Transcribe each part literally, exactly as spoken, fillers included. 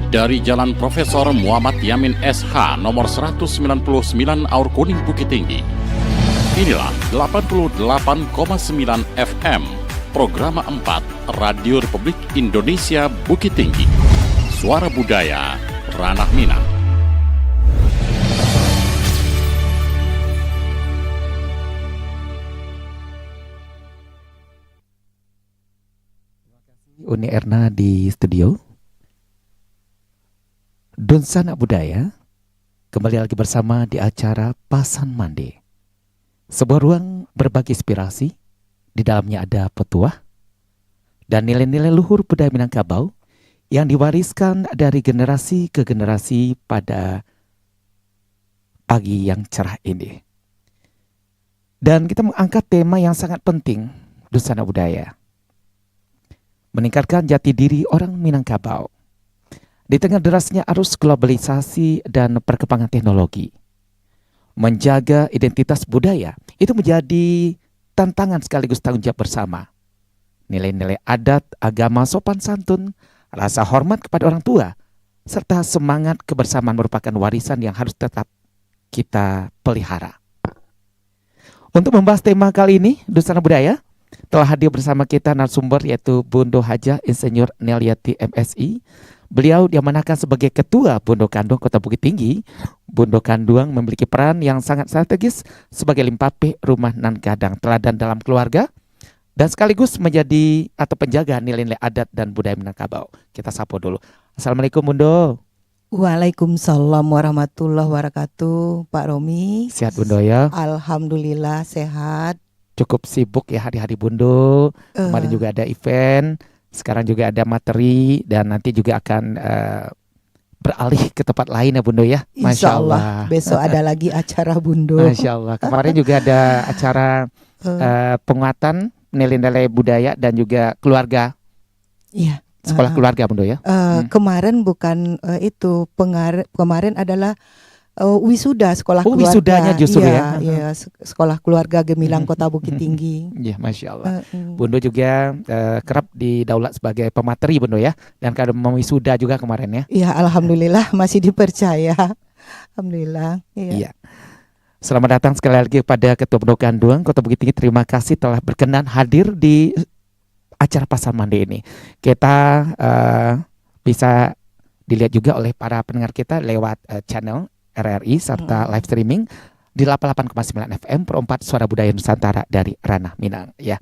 Dari Jalan Profesor Muhammad Yamin S H, nomor seratus sembilan puluh sembilan Aur Kuning, Bukittinggi. Inilah delapan puluh delapan koma sembilan F M, Programa empat, Radio Republik Indonesia Bukittinggi. Suara Budaya, Ranah Minang. Uni Erna di studio. Dunsanak Budaya, kembali lagi bersama di acara Pasan Mande. Sebuah ruang berbagi inspirasi, di dalamnya ada petuah dan nilai-nilai luhur budaya Minangkabau yang diwariskan dari generasi ke generasi pada pagi yang cerah ini. Dan kita mengangkat tema yang sangat penting, Dunsanak Budaya. Meningkatkan jati diri orang Minangkabau. Di tengah derasnya arus globalisasi dan perkembangan teknologi, menjaga identitas budaya itu menjadi tantangan sekaligus tanggung jawab bersama. Nilai-nilai adat, agama, sopan santun, rasa hormat kepada orang tua, serta semangat kebersamaan merupakan warisan yang harus tetap kita pelihara. Untuk membahas tema kali ini, Dunsanak Budaya, telah hadir bersama kita narasumber, yaitu Bundo Hajah Insinyur Neliati, M Si. Beliau diamanahkan sebagai Ketua Bundo Kanduang Kota Bukittinggi. Bundo Kanduang memiliki peran yang sangat strategis sebagai limpapeh rumah nan gadang teladan dalam keluarga, dan sekaligus menjadi atau penjaga nilai-nilai adat dan budaya Minangkabau. Kita sapa dulu. Assalamualaikum, Bundo. Waalaikumsalam warahmatullahi wabarakatuh, Pak Romi. Sehat, Bundo, ya? Alhamdulillah, sehat. Cukup sibuk, ya, hari-hari Bundo. Eh. Kemarin juga ada event, sekarang juga ada materi, dan nanti juga akan, eh, beralih ke tempat lain, ya, Bundo, ya? Insya Allah, Masya Allah. Besok ada lagi acara Bundo. Masya Allah. Kemarin juga ada acara, Eh. eh, penguatan nilai-nilai budaya dan juga keluarga. Iya. Sekolah Heeh. keluarga, Bundo, ya? Eh, Hmm. kemarin bukan, eh, itu, pengar-, kemarin adalah, eh, wisuda sekolah Oh, keluarga. wisudanya justru, Iya, ya? iya, se-, sekolah keluarga Gemilang Hmm. Kota Bukittinggi. Iya, Masya Allah. Heeh. Bundo juga, eh, kerap didaulat sebagai pemateri, Bundo, ya? Dan kada mewisuda juga kemarin, ya? Iya, alhamdulillah, masih dipercaya. Alhamdulillah, iya. Iya. Selamat datang sekali lagi kepada Ketua Bundo Kanduang Kota Bukittinggi. Terima kasih telah berkenan hadir di acara Pasan Mande ini. Kita, eh, bisa dilihat juga oleh para pendengar kita lewat, eh, channel R R I serta Mm-mm. live streaming di delapan puluh delapan koma sembilan F M Pro empat, Suara Budaya Nusantara dari Ranah Minang, ya.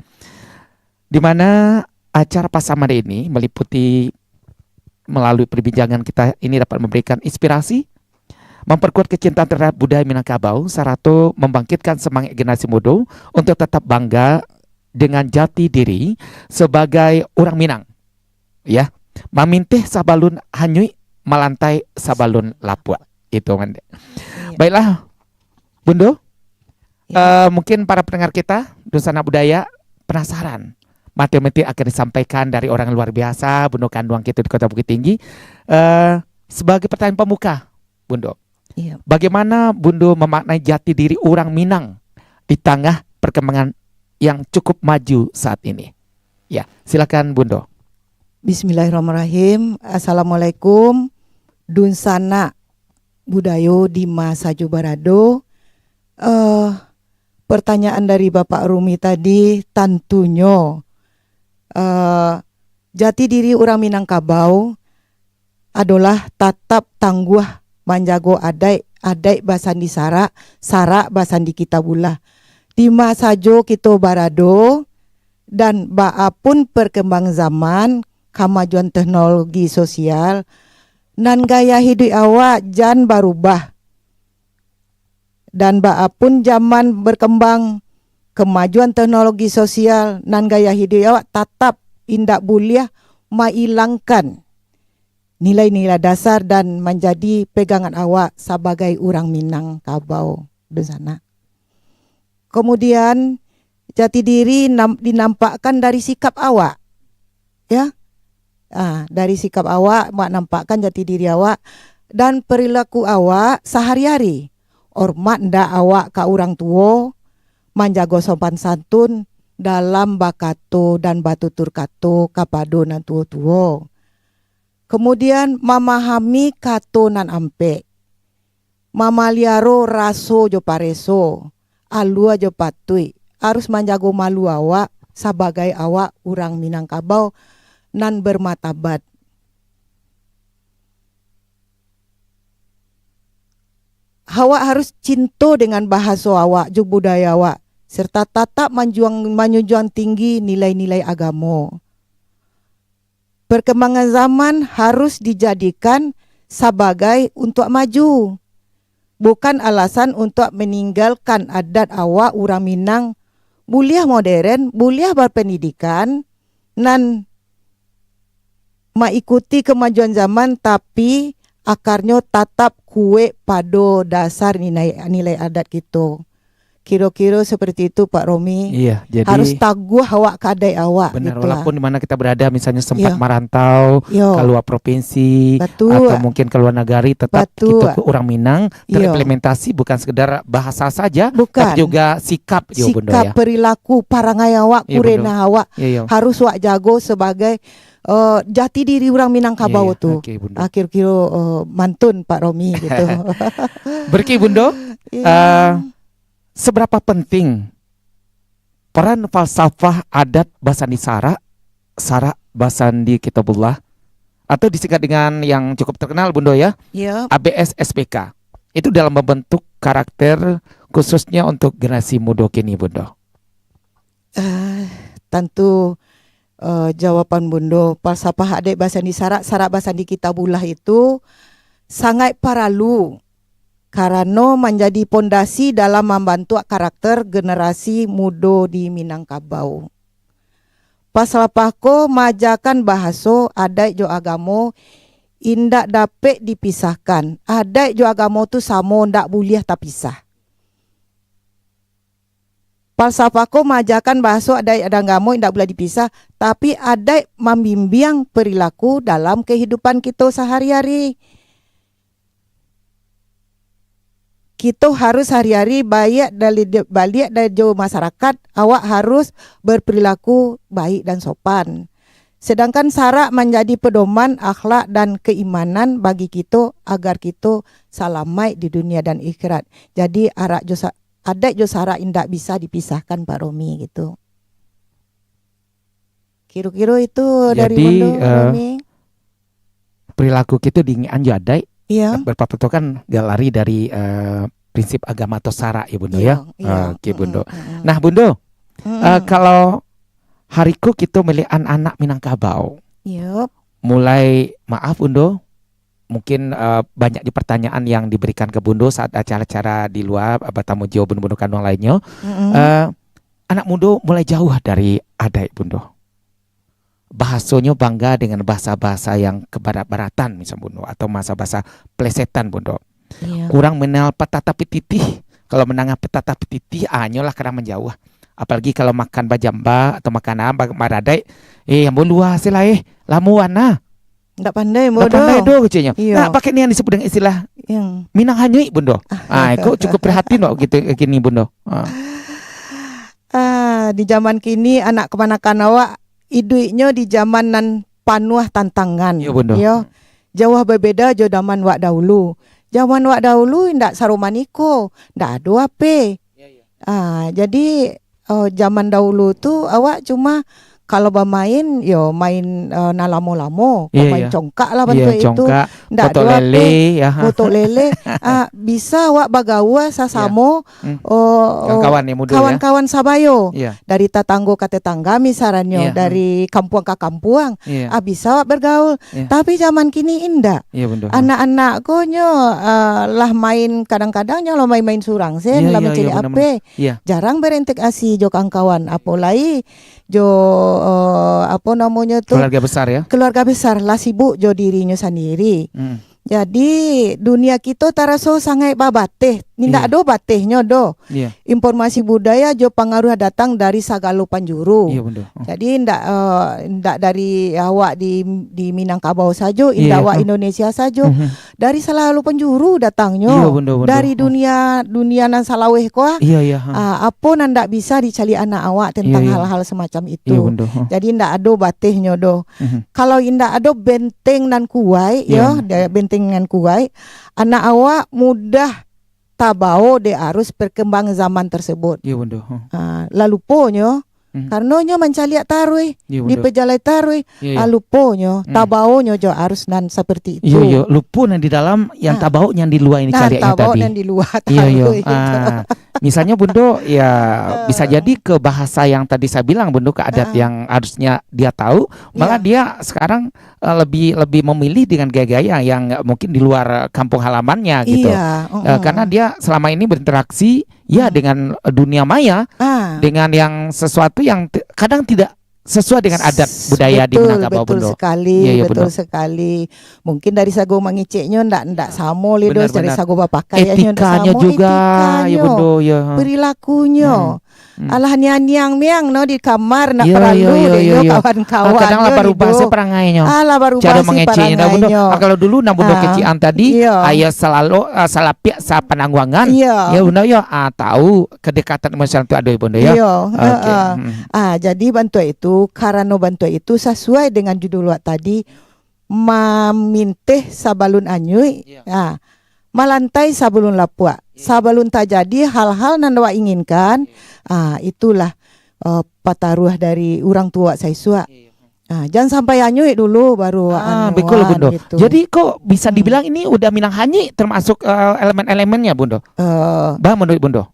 Di mana acara Pasan Mande ini meliputi melalui perbincangan kita ini dapat memberikan inspirasi, memperkuat kecintaan terhadap budaya Minangkabau, sarato membangkitkan semangat generasi muda untuk tetap bangga dengan jati diri sebagai urang Minang. Ya, mamintih sabalun hanyuik, malantai sabalun lapuak. Itu, Mande. Iya. Baiklah, Bundo. Ya. Eh, mungkin para pendengar kita, Dunsanak Budaya, penasaran. Materi-materi akan disampaikan dari orang luar biasa, Bundo Kanduang kita di Kota Bukittinggi. Eh, sebagai pertanyaan pembuka, Bundo. Iya. Bagaimana Bundo memaknai jati diri urang Minang di tangah perkembangan yang cukup maju saat ini? Ya, silakan, Bundo. Bismillahirrahmanirrahim. Assalamualaikum. Dunsanak Budayo di ma sajo barado. Eh, pertanyaan dari Bapak Rumi tadi, tantunyo, eh, jati diri urang Minangkabau adolah tatap tangguah manjago adaik, adaik basandi sarak, sarak basandi Kitabullah. Di ma sajo kito barado, dan baa pun perkembangan zaman, kamajuan teknologi sosial, nan gaya hiduik awak jan barubah. Dan baa pun zaman berkembang, kemajuan teknologi sosial, nan gaya hiduik awak tatap indak buliah mailangkan nilai-nilai dasar dan manjadi pegangan awak sabagai urang Minangkabau dunsanak. Kemudian, jati diri nam-, dinampakkan dari sikap awak. Ya. Ah, dari sikap awak, awak nampakkan jati diri awak dan perilaku awak sahari-hari. Hormat ndak awak ka urang tuo, manjago sopan santun dalam bakato dan batutur kato kapado nan tuo-tuo. Kamudian, mamahami kato nan ampek, mamaliaro raso jo pareso, alua jo patuik, harus manjago malu awak sabagai awak urang Minangkabau nan bermartabat. Awak harus cinto dengan bahaso awak jo budaya awak, serta tatap manjuang-, manjunjuang tinggi nilai-nilai agamo. Perkembangan zaman harus dijadikan sabagai untuak maju, bukan alasan untuak maninggalkan adat awak urang Minang. Buliah moderen, buliah bapandidikan, nan maikuti kamajuan zaman, tapi akarnyo tatap kuek pado dasar nilai, nilai adat kito. Kiro-kiro seperti itu, Pak Romi. Iya, jadi harus taguah awak ka adaik awak, benar, gitu lah. Walaupun di mana kita berada, misalnya sempat Iya. merantau, Iya. keluar provinsi, Betul. atau mungkin keluar negeri, tetap Betul. kita tu orang Minang, Iya. terimplementasi bukan sekedar bahasa saja, Bukan. tapi juga sikap juga, Bunda, Sikap, ya. perilaku, parangai awak, Iya, Bunda. kurenah awak, Iya, iya. harus awak jago sebagai, eh, jati diri urang Minangkabau Iya, iya. tu. Oke, Bunda. Ah, kiro-kiro, eh, mantun, Pak Romi, gitu. Berarti, Bunda, Iya. eh, seberapa penting peran falsafah adat basandi sarak, sarak basandi kitabullah, atau disingkat dengan yang cukup terkenal, Bundo, ya, Iya. A B S S P K, itu dalam membentuk karakter khususnya untuk generasi muda kini, Bundo? Eh, tantu, eh, jawaban Bundo, falsafah adat basandi sarak, sarak basandi kitabullah itu sangat paralu karano manjadi pondasi dalam mambantuak karakter generasi mudo di Minangkabau. Falsafah ko maajakan bahaso, adaik jo agamo indak dapek dipisahkan. Adaik jo agamo tu samo, ndak buliah tapisah. Falsafah ko maajakan bahaso, adaik dan agamo indak buliah dipisah, tapi adaik mambimbiang perilaku dalam kehidupan kito sahari-hari. Kito harus hari-hari baiak dari, baliak dari jo masarakat, awak harus berperilaku baik dan sopan. Sedangkan sarak manjadi pedoman akhlak dan keimanan bagi kito, agar kito salamaik di dunia dan akhirat. Jadi, arak jo sa-, adaik jo sarak indak bisa dipisahkan, Pak Romi, gitu. Kiro-kiro itu dari Jadi, Bundo, eh, Romi. Perilaku kito diingek-an jo adaik, Iya. berpatokan gak lari dari, eh, prinsip agama atau sarak, ya, Bundo, ya? Iya, iya. Ah, oke, Bundo. Mm-mm, mm-mm. Nah, Bundo, Mm-mm. eh, kalau hari ko kito melihat anak-anak Minangkabau, Yup. mulai, maaf, Bundo, mungkin, eh, banyak di pertanyaan yang diberikan ke Bundo saat acara-acara di luar, eh, batamu jo Bundo-Bundo kanduang lainnyo. Mm-mm. Eh, anak mudo mulai jauah dari adaik, Bundo. Bahasonyo bangga dengan bahasa-bahasa yang kebarat-baratan, misal, Bundo, atau bahasa-bahasa plesetan, Bundo. Iya. Kurang mengenal patah tapi titih. Kalau mandanga patah tapi titih, ah, nyo lah kadang manjauah. Apalagi kalau makan bajamba atau makan apa, maradaik, "Eh, ambo luar se lah, eh, lamuan nah." Ndak pandai, Ndak Bundo. pandai doh, keceknyo. Iya. Nah, pakai nian disebut dengan istilah Yang Minang hanyuik, Bundo. Ah, iko cukup prihatin kok gitu, kini, Bundo. Ah. Ah, di zaman kini, anak kamanakan awak iduiknyo di zaman nan panuah tantangan. Iyo, Bundo. Iyo. Jauah babeda jo zaman wak dahulu. Zaman wak dahulu indak saroman iko, ndak ado H P. Iyo, iyo. Ah, jadi, eh, zaman dahulu tu awak cuma kalau bamain, yo main, eh, nan lamo-lamo, Iyo, main iyo. congkak lah Iyo, bantuak itu. congkak, Ndak kotok ado H P, lele, ya. kotok lele. Ah, bisa awak bagaua sasamo, Hmm. oh, Kawan-kawan yang muda, ya. kawan-kawan sabayo. Iya. Dari tatanggo ka tatangga misalnyo, Iya, hmm. dari kampuang ka kampuang. Iya. Ah, bisa awak bergaul. Iya. Tapi zaman kini indak. Iya, Bundo. Anak-anak ko nyo, ah, lah main, kadang-kadang nyo lah main-main surang sen, Iya, lah iya, mancaliak iya, H P. benar-benar. Iya. Jarang berinteraksi jo kawan-kawan, apolai jo, eh, apo namonyo tu? Keluarga besar, ya? Keluarga besar, lah sibuk jo dirinyo sandiri. Hmm. Jadi, dunia kito taraso sangaik babateh. Indak Iya. ado batehnyo doh. Iya. Informasi budaya jo pangaruh datang dari sagalo panjuru. Iya, Bundo. Hmm. Jadi, indak, eh, indak dari awak di, di Minangkabau sajo, Iya, indak iya. awak Hmm. Indonesia sajo. Mhm. dari salalu panjuru datangnyo. Iyo, Bundo, Bundo. Dari dunia, dunia nan salaweh ko, ah. Iyo, iyo, ha. Ah, apo nan ndak bisa dicaliak anak awak tentang iyo, iyo, hal-hal semacam itu. Iyo, Bundo, ha. Jadi, ndak ado batehnyo doh. Mhm. Kalau indak ado benteng nan kuaik, iyo, iyo, da-, benteng nan kuaik, anak awak mudah tabawo dek arus perkembangan zaman tersebut. Iyo, Bundo, ha. Ah, lah luponyo, Hmm. Karano nyo mancaliak taruih, iyo, Bundo, dipajalai taruih, iyo, iyo, ah, luponyo, hmm, tabawonyo jo arus nan saperti itu. Iyo, iyo, lupo nan di dalam, yang ah, tabawo yang di lua ini. Nah, caliaknyo tabawo tadi. Nan di lua iyo, iyo, taruih itu. Ah, misalnyo, Bundo, ya, ah, bisa jadi ke bahasa yang tadi saya bilang, Bundo, ke adat ah, yang harusnya dia tahu, malah iya, dia sekarang, eh, lebih, lebih memilih dengan gaya-gaya yang mungkin di luar, eh, kampung halamannya gitu. Iya, eh, mm-mm, karena dia selama ini berinteraksi ya, hmm, dengan dunia maya, ah, dengan yang sesuatu yang ti-, kadang tidak sesuai dengan adat budaya di Minangkabau, Bundo. Betul sekali, iya, iya, betul, Bundo, sekali. Mungkin dari sago mangeceknyo ndak, ndak samo lai doh, benar, dari benar, sago bapakaiannyo ndak samo, etikanya juga, etikanya, ya, Bundo, ya, ha, perilakunyo. Hmm, hmm. Alah niang-niang miang no di kamar, ndak paralu deh yo, kawan-kawan. Ah, kadang lah barubah se parangainyo. Ah, lah barubah se parangainyo. Cara mangeceknyo dah, Bundo. Ah, kalau dulu, nah, Bundo, ah, kecik an tadi, iyo, ah, ya, salalu, ah, salapiak sapanangguangan. Iyo. Ya, Bundo, yo. Ah, tahu kedekatan emosional tu ado, Bundo, ya. Iyo, oke, heeh. Hmm. Ah, jadi bantuak itu, karano bantuak itu sasuai dengan judul wak tadi, maminteh sabalun anyuik, iya, ah, malantai sabalun lapuak. Iya. Sabalun tajadi hal-hal nan awak inginkan, iya, ah, itulah, eh, pataruah dari urang tuo wak saisuak. Iya. Ah, jan sampai anyuik dulu, baru awak, ah, anuan, betul, Bundo, gitu. Jadi, kok bisa, hmm, dibilang ini udah Minang Hanyuik termasuk, eh, elemen-elemennya, Bundo? Eh, bah, menurut Bundo?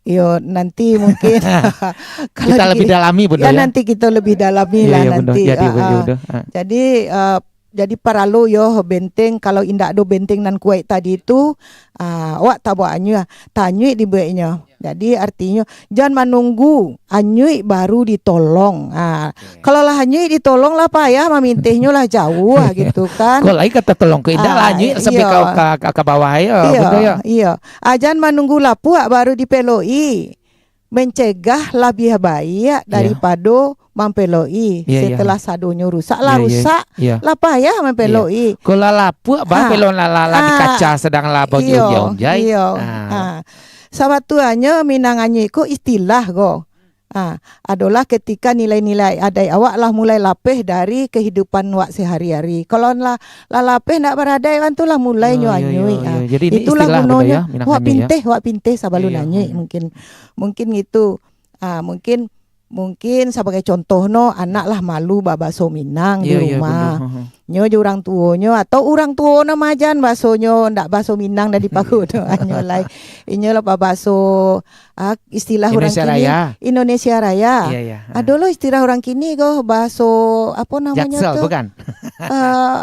Iyo, nanti mungkin kalau kita di-, lebih dalami, Bundo, ya, ya? Nanti kita lebih dalami, iya, lah, iya, Bundo, nanti. Jadi, ah, Bundo, ah, ah, jadi, ah, jadi paralu yo benteng, kalau indak ado benteng nan kuaik tadi tu, ah, awak tabawo anyuik, tanyuik dibueknyo. Jadi, artinyo, jan manunggu anyuik baru ditolong. Ah, oke. Kalau lah anyuik ditolong, lah payah, mamintehnyo lah jauah, gitu kan. Kok lai ka tatolong, kok indak lah, ah, anyuik sampai iyo, ka, ka, ka, ka bawah yo, iyo, Bundo, yo. Iyo. Ah, jan manunggu lapuak baru dipeloki. Mencegah labiah baiak, iya, daripado mampeloki. Iya, iya. Setelah sadonyo rusak, lah, iya, iya, rusak, iya, lah payah mampeloki. Iya. Kok lah lapuak, bah, ah, pelon lah, lah, lah, ah, dikaca sadang lah baunjai-unjai. Iyo, iyo. Ah. Ah. Sabatuanyo Minang Anyuik ko istilah ko. Ah, adolah ketika nilai-nilai adaik awak lah mulai lapeh dari kehidupan wak sehari-hari. Kalau lah, lah lapeh ndak baradaik, kan tu lah mulainyo anyuik. Yo, yo, yo, yo. Ah. Jadi ini itulah istilah, Bundo, gunonyo, ya, Minang Anyuik, ya. Wak pinteh, wak pinteh sabalun anyuik, hmm, mungkin. Mungkin gitu. Ah, mungkin, mungkin sabagai contoh no, anak lah malu babaso Minang di rumah. Iyo, iyo, Bundo. Heeh. Nyo jo urang tuonyo, atau urang tuo no maajan basonyo, ndak baso Minang dari paguno nyo lai. Inyo lah babaso, ah, istilah urang kini, Indonesia Raya. Indonesia Raya. Iya, iya. Ah. Ado lo istilah urang kini ko, baso, apo namonyo tu? Jaksel, bukan? Eh,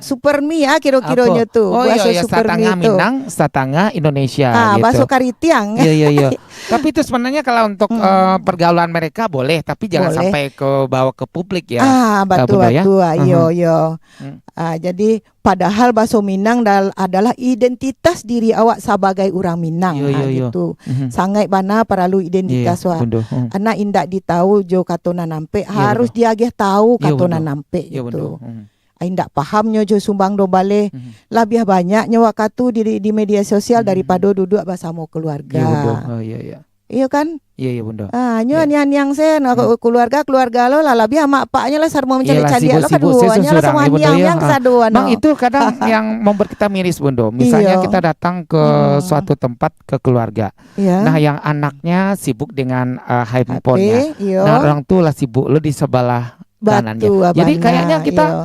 Supermi, ah, kiro-kironyo tu. Apo? Oh, iyo, baso iyo, Supermi satangah tu. Minang, satangah Indonesia, ah, gitu. Baso karitiang. Iyo, iyo, iyo. Tapi itu sebenarnya kalau untuk, hmm, eh, pergaulan mereka boleh, tapi jangan, boleh, sampai ke bawa ke publik ya, ah, eh, batua, Bundo, ya. Batua. Iyo, mhm, iyo. Hmm. Ah, jadi padahal baso Minang dal-, adalah identitas diri awak sabagai urang Minang, iyo, ah, iyo, iyo, gitu. Mhm. Sangaik bana paralu identitas, iyo, wak. Bundo. Hmm. Anak indak ditahu jo kato nan ampek, iyo, harus, Bundo, diagiah tahu, iyo, kato, Bundo, nan ampek, iyo, gitu. Bundo. Hmm. Ai, indak pahamnyo jo sumbang do baleh. Mhm. Labiah banyaknyo wakatu di, di media sosial, mhm, daripado duduak basamo keluarga. Iyo, Bundo. Oh, iyo, iyo. Iyo kan? Iyo, iyo, Bundo. Ah, nyo, iyo, niang-niang sen, hmm, keluarga-keluarga lo lah, labiah amak apaknyo lah sarmo mancaliak-caliak lo, sibuk-sibuk kaduonyo lah surang-surang, samo, iyo, Bundo, niang-niang, ah, sadonyo. Mang, itu kadang yang membuat kita miris, Bundo. Misalnya, iyo, kita datang ke, hmm, suatu tempat, ke keluarga. Iyo. Nah, yang anaknya sibuk dengan, eh, handphone-nya. H P, iyo. Nah, orang tu lah sibuk lo di sebelah kanannya. Batua, jadi, bana, kayaknya kita, iyo,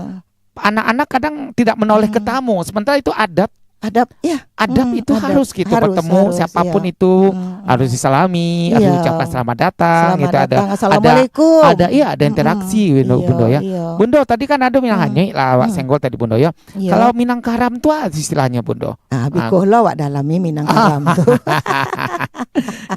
anak-anak kadang tidak menoleh, hmm, ke tamu, sementara itu adat. Adab, ya. Adab, hmm, itu adab harus gitu, harus, bertemu harus, siapapun, iya, itu, hmm, harus, hmm, disalami, harus, iya, diucapkan selamat datang, selamat gitu, ada, datang, ada, assalamualaikum, ada, iya, ada, hmm, interaksi, hmm, Bundo, iya, Bundo, ya. Iya. Bundo, tadi kan ado Minang, hmm, Anyuik lah, awak, hmm, senggol tadi, Bundo, ya. Iya. Kalau Minangkaram tu, ah, istilahnya, Bundo. Ah, ah, biko lo awak dalami Minangkaram tu.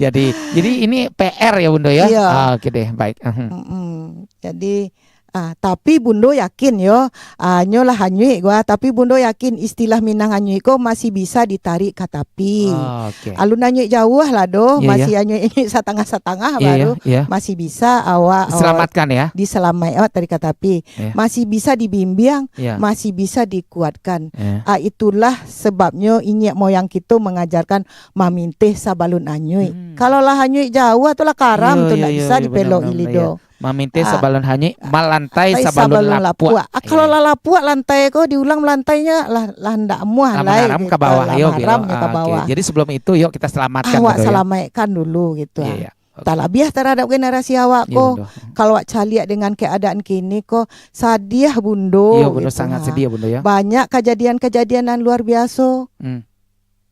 Jadi, jadi ini P R ya, Bundo, ya? Iya. Ah, oke deh, baik. Mhm. Mm-mm. Jadi, Ah, tapi Bundo yakin yo, ah, nyo lah anyuik gua, tapi Bundo yakin istilah Minang anyuik ko masih bisa ditarik ka tapi. Ah, oke. Alun anyuik jauah lah doh, iya, iya, masih anyuik-anyuik satangah-satangah, iya, baru iya, iya, masih bisa awak, awak diselamatkan ya. Diselamaik awak tarik ka tapi. Iya. Masih bisa dibimbiang, iya, masih bisa dikuatkan. Iya. Ah, itulah sebabnyo inyiak moyang kito mangajarkan mamintih sabalun anyuik. Hmm. Kalau lah anyuik jauah tu lah karam. Iya, tu iya, ndak iya, bisa iya, benar, dipelok-i benar, lido. Iya. Mamintih, ah, sabalun hanyuik, ah, malantai sabalun lapuak. Ah, kalau, iya, lah lapuak lantai ko, diulang malantainya lah, lah ndak amuah. Ah, lai, mangaram ka bawah, lah yo, mangaram ka bawah. Ah, oke. Jadi sebelum itu, yuk kita selamatkan dulu, ya. Awak selamatkan dulu gitu, iya, ah, iya. Oke. Talabiah terhadap generasi awak ko. Iya, Bundo. Kalau awak caliak dengan keadaan kini ko, sadiah, Bundo, iya, Bundo, gitu, sangat ha, sadiah, Bundo, ya. Banyak kejadian-kejadian nan luar biaso. Hmm.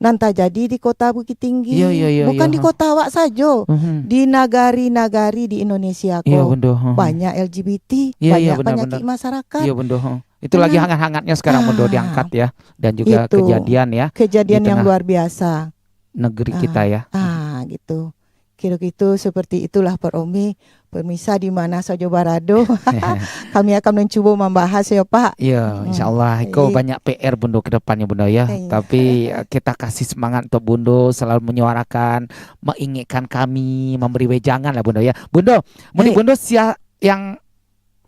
Nan tajadi di Kota Bukittinggi. Iya, iya, iya, bukan, iya, di, ha, kota awak sajo, mhm, di nagari-nagari di Indonesia ko, iya, Bundo, ha, ha, banyak L G B T, iya, iya, banyak, benar, penyakit, benar, masyarakat. Iya, Bundo, ha. Itu lagi, nah, hangat-hangatnya sekarang, Bundo, ah, diangkat ya, dan juga itu kejadian ya, kejadian di yang tengah luar biasa negeri, ah, kita ya. Ah, gitu. Kira-kira seperti itulah, Pak Romi. Pemirsa di mana saja barado, kami akan mencuba membahas ya, Pak. Ya, hmm, insya Allah. Iko, iya, banyak P R, Bundo, ke depannya, Bundo, ya. Iya. Tapi, eh, kita kasih semangat untuk Bundo selalu menyuarakan, mengingatkan kami, memberi wejangan lah, Bundo, ya. Bundo, muni, baik, Bundo sia yang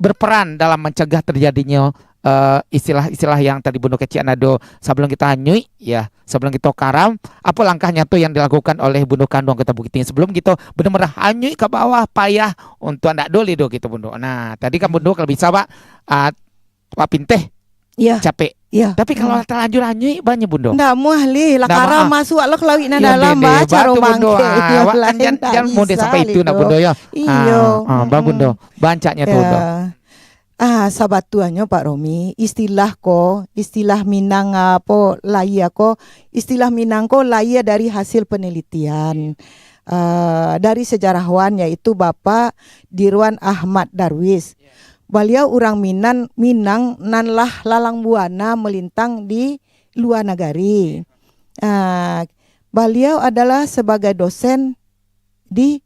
berperan dalam mencegah terjadinya, eh, istilah-istilah yang tadi Bundo kecek ado, sebelum kita hanyuik, ya, sebelum kita karam, apa langkah nyata yang dilakukan oleh Bundo Kanduang Kota Bukittinggi sebelum kita benar-benar hanyuik ke bawah, payah untuk ndak doli do gitu, Bundo. Nah, tadi kan Bundo kalau bisa, Pak, ah, Pak Pinteh, iya, capek. Iya. Tapi kalau, hmm, terlanjur hanyuik, banyak, Bundo. Ndak muah lih, lah karam, ah, masuak lah ke lawik nan dalam, ba caro bangkek. Iyo, Bundo. Ah, awak kan jan, jan mudah sampai itu nak, Bundo, ya. Iyo. Ah, ah, ba, Bundo. Bancaknya tu, Bundo. Ah, sabatuanyo, Pak Romi, istilah ko, istilah Minang, apo, lahia ko, istilah Minang ko lahia dari hasil penelitian, eh, dari sejarawan, yaitu Bapak Dirwan Ahmad Darwis. Baliau urang Minan-, Minang nan lah lalang buana melintang di lua nagari. Ah, baliau adalah sebagai dosen di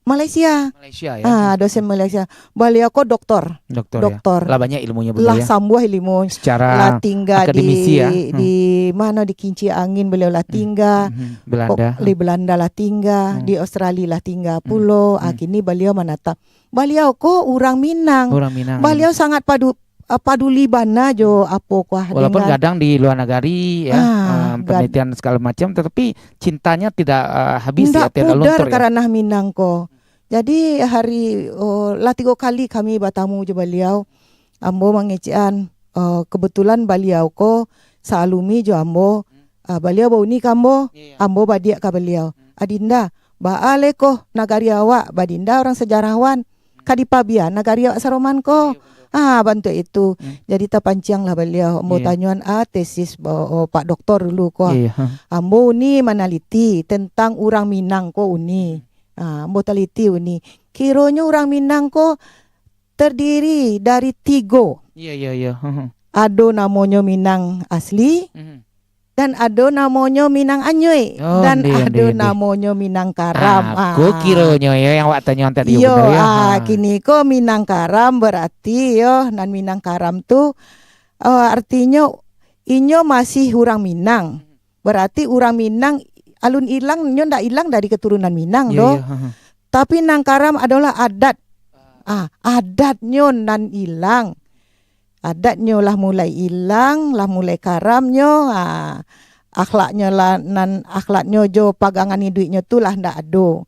Malaysia. Malaysia, ya. Ah, dosen Malaysia. Baliau ko doktor. Doktor, ya. Doktor. Lah banyak ilmunyo baliau, lah, ya, sambuah ilmu. Secara akademisi, ya. Lah tingga di, hmm, di mano, di kincir angin baliau lah tingga. Hmm, hmm. Belanda. Oh, di Belanda lah tingga, hmm, di Australia lah tingga pulo. Hmm. Ah, kini baliau manatap. Baliau ko urang Minang. Urang Minang, ya. Baliau sangat padu-, ah, paduli bana jo apo kuah. Walaupun dengan gadang di lua nagari, ya, ah, ah, gad- penelitian segala macam, tetapi cintanya tidak, ah, habis di ati, ndak pudar, luntur, ya, ka ranah Minang ko. Jadi hari, oh, lah tigo kali kami batamu jo baliau. Ambo mangecekan, eh, kebetulan baliau ko saalumi jo ambo. Ah, baliau bauni ka ambo, iya, iya, ambo badiak ka baliau. Hmm. "Adinda, baa lai ko nagari awak, Badinda urang sejarawan, ka dipabia nagari awak saroman ko?" Iya, iya, betul. Ah, bantuak itu. Hmm. Jadi tapancianglah baliau. Ambo, iya, tanyoan, ah, tesis ba-, oh, Pak Doktor dulu ko. Iya, ha. Ambo uni manaliti tentang urang Minang ko uni. Hmm. Ah, ambo taliti uni. Kironyo urang Minang ko terdiri dari tigo. Iya, iya, iya. Heeh. Ado namonyo Minang asli, mhm, dan ado namonyo Minang anyuik, oh, dan ado namonyo Minang karam. Ah, ah, ko kironyo yo yang awak tanyo tadi, iyo, Bundo, yo. Ah, ha. Kini ko Minang karam berarti yo, nan Minang karam tu, eh, artinyo inyo masih urang Minang. Berarti urang Minang alun ilang, nyo ndak ilang dari keturunan Minang, iya, doh. Iya, ha, ha. Tapi nan karam adolah adat. Ah, adatnyo nan ilang. Adatnyo lah mulai ilang, lah mulai karamnyo, ah, akhlaknyo lah, nan akhlaknyo jo pagangan iduiknyo tu lah ndak ado.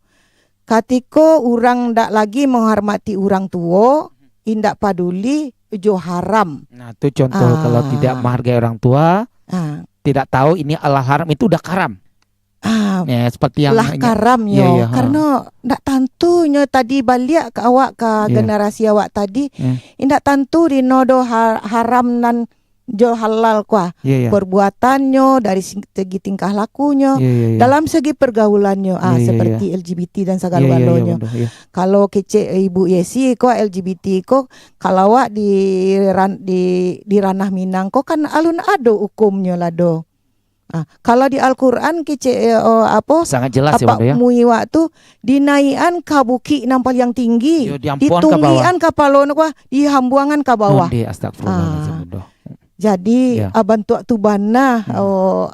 Katiko urang ndak lagi menghormati urang tuo, indak paduli jo haram. Nah, tu contoh, ah, kalau tidak menghargai orang tua, ah, tidak tahu ini halal haram, itu udah karam. Ah, ya, seperti yang lah karam yo. Ya, ya, ha. Karena ndak tantu nyo tadi baliak ka awak, ka, ya, generasi awak tadi, ya, indak tantu dinodo ha-, haram nan jo halal kuah. Ya, ya. Perbuatannyo, dari sing-, segi tingkah lakunyo, ya, ya, ya, dalam segi pergaulannyo, ah, ya, ya, ya, seperti L G B T dan segala, ya, ya, ya, galonyo. Betul, ya. Kalau kecek Ibu Yesi ko, L G B T ko, kalau awak di ran-, di, di ranah Minang ko kan alun ado hukumnyo lah do. Ah, kalau di Al-Quran kecek, eh, oh, apo? Sangat jelas ya, Apak Bundo, ya. Muiwak tu dinaikan ka bukik nan paliang tinggi, Yo, diampuan ka bawah. Ditunggikan kapalo nak kuah, dihambuangan ka bawah. Onde, astagfirullahalazim, Ah. Bundo. Jadi, Ya. Abang Tuak tu bana, Hmm. oh,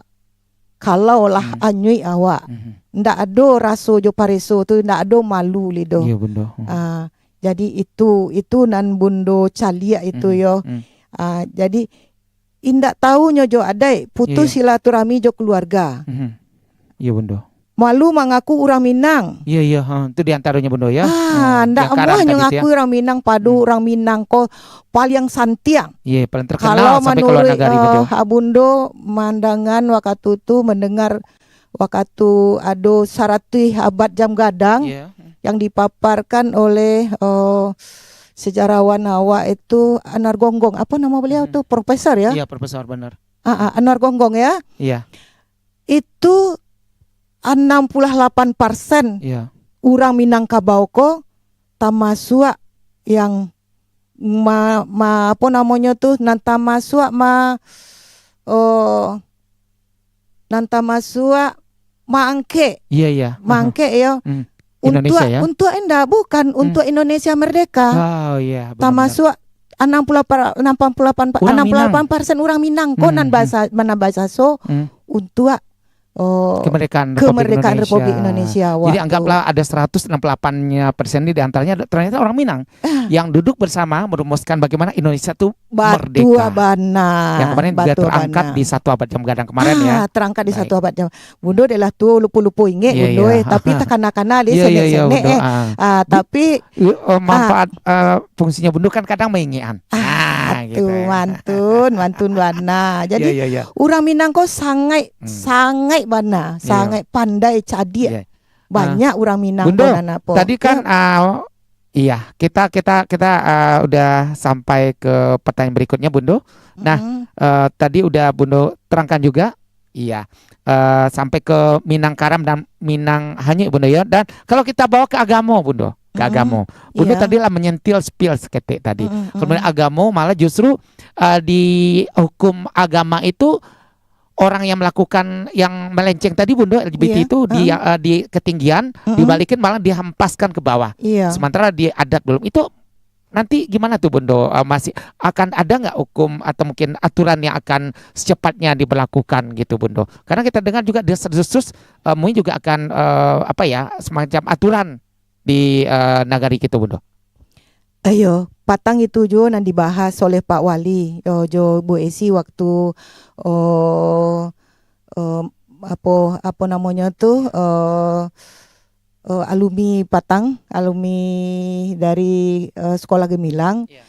kalau lah Hmm. anyuik awak, Hmm. ndak ado raso jo pareso tu, ndak ado malu lido. Iya, Bundo. Hmm. Ah, jadi itu, itu nan Bundo caliak itu Hmm. yo. Hmm. Ah, jadi indak tahu nyo jo adaik, putus Iya, iya. silaturahmi jo keluarga. Mhm. Iya, Bundo. Malu mangaku urang Minang. Iya, iya, ha, itu di antaranya, Bundo, ya. Ah, Hmm, ndak yang karang amuah nyo tadi tu, ya. ngaku urang Minang, padu Hmm. urang Minang ko paliang santiang. Iya, paling terkenal Kalau sampai ke luar manuruik, negari, Bundo. eh, Abundo mandangan wakatu tu, mendengar wakatu ado saratuih abad jam gadang Iya. yang dipaparkan oleh, eh, sejarawan awak itu, Anwar Gonggong. Apa nama beliau Hmm. tu? Profesor, ya? Iya, profesor, benar. Ah, ah, Anwar Gonggong, ya? Iya. Itu anam puluah lapan persen Iya. urang Minangkabau ko tamasuak yang ma-, ma-, apo namonyo tu, nan tamasuak ma-, oh, nan tamasuak maangkek. Iya, iya. Maangkek, yo. Hmm. Untuak, Indonesia, ya? untuak indak, bukan, Hmm. untuak Indonesia merdeka. Oh, iya, benar-benar. Tamasuak anam puluh lapan, lapan puluh lapan, Urang anam puluh lapan persen urang Minang ko Hmm, nan hmm. basa-, nan basaso Hmm. untuak, oh, Kemerdekaan Republik kemerdekaan Indonesia. Republik Indonesia Jadi, waktu anggaplah ada seratus enam puluh lapan persen ini, di antaranya ada, ternyata orang Minang Ah. yang duduk bersama merumuskan bagaimana Indonesia tu Batua merdeka. bana. Yang kemarin juga Batua terangkat bana. di Satu Abad Jam Gadang kemarin, ya. Ah, terangkat di Baik. Satu Abad Jam. Bundo dek lah tuo, lupo-lupo ingek, Iya, Bundo, iya. eh, tapi takana-kana deh Iya, iya, iya, senek-senek, Bundo. eh. Ah. Ah, Di-, tapi eh, eh, manfaat, ah. eh, fungsinya Bundo kan kadang maingekan. Ah, Ah, tu gitu, ya. mantun, mantun bana. Jadi, Iya, iya, iya. urang Minang ko sangaik, Hmm. sangaik bana, Iya. sangaik pandai, cadiak. Iya. Banyak Ah. urang Minang Bundo, ko nan apo. tadi kan, Ya. ah, iya, kita, kita, kita, ah, udah sampai ke pertanyaan berikutnya, Bundo. Nah, Mm-mm. eh, tadi udah Bundo terangkan juga, iya, eh, sampai ke Minang Karam dan Minang Hanyuik, Bundo, ya. Dan kalau kita bawa ke agamo, Bundo, ke Mm-mm. agamo. Bundo Iya. tadi lah menyentil spill seketik tadi. Mm-mm, Kalau mm-mm. agamo malah justru, eh, di hukum agama itu orang yang melakukan yang melenceng tadi, Bundo, L G B T Iya. itu di, Mm-mm. eh, di ketinggian, Mm-mm. dibalikin malah dihampaskan ke bawah. Iya. Sementara di adat belum. Itu nanti gimana tuh, Bundo? Eh, masih akan ada nggak hukum atau mungkin aturan yang akan secepatnya diberlakukan gitu, Bundo? Karena kita dengar juga desas-desus, eh, M U I juga akan, eh, apa ya, semacam aturan di, eh, nagari gitu, Bundo. Iyo, patang itu juo nan dibahas oleh Pak Wali, yo, jo Bu Esi waktu, oh, eh, apo, apo namonyo tu, eh, eh, alumni patang, alumni dari, eh, Sekolah Gemilang. Iya.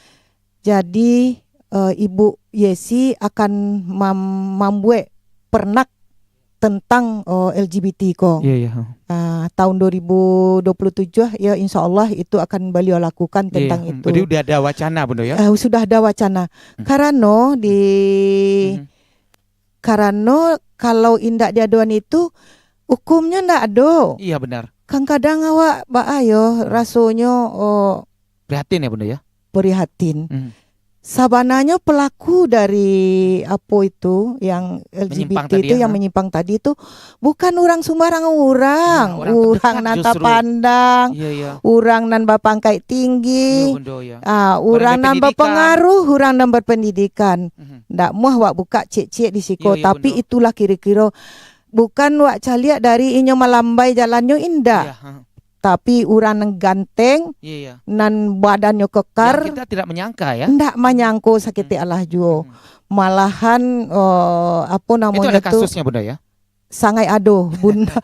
Jadi, eh, Ibu Yesi akan mam-, mambuek pernak tentang, oh, L G B T ko. Iya, iya, ha. Ah, tahun dua ribu dua puluh tujuh, ya, insya Allah itu akan beliau lakukan Iya, tentang hmm. itu. Jadi udah ada wacana, Bundo, ya? Eh, sudah ada wacana. Hmm. Karano di, Hmm. karano kalau indak diadoan itu, hukumnyo ndak ado. Iya, benar. Kadang-kadang awak baa yo rasonyo, oh, Prihatin ya, Bundo, ya? Prihatin. Hmm. Sabananyo pelaku dari apo itu, yang L G B T Menyimpang tadi, itu, ya, yang ha? menyimpang tadi itu, bukan urang sumbarang urang. Nah, urang Urang terdekat nan justru. tapandang, Iya, iya. urang nan bapangkaik tinggi, Iya, Bundo, ya. ah, Urang urang nan nan pendidikan. bapangaruh, urang nan berpendidikan. Mhm. Ndak muah wak buka ciek-ciek di siko, Iya, iya, tapi Bundo. itulah kiro-kiro. Bukan wak caliak dari inyo malambai jalannyo, indak. Iya, ha. Tapi urang nan ganteng, Iya, iya. nan badannyo kekar, Yang kita tidak menyangka, ya. ndak manyangko saketek Hmm. alah juo. Hmm. Malahan, eh, apo Itu namonyo ada tu, kasusnya, Bundo, ya? sangaik ado. Bundo,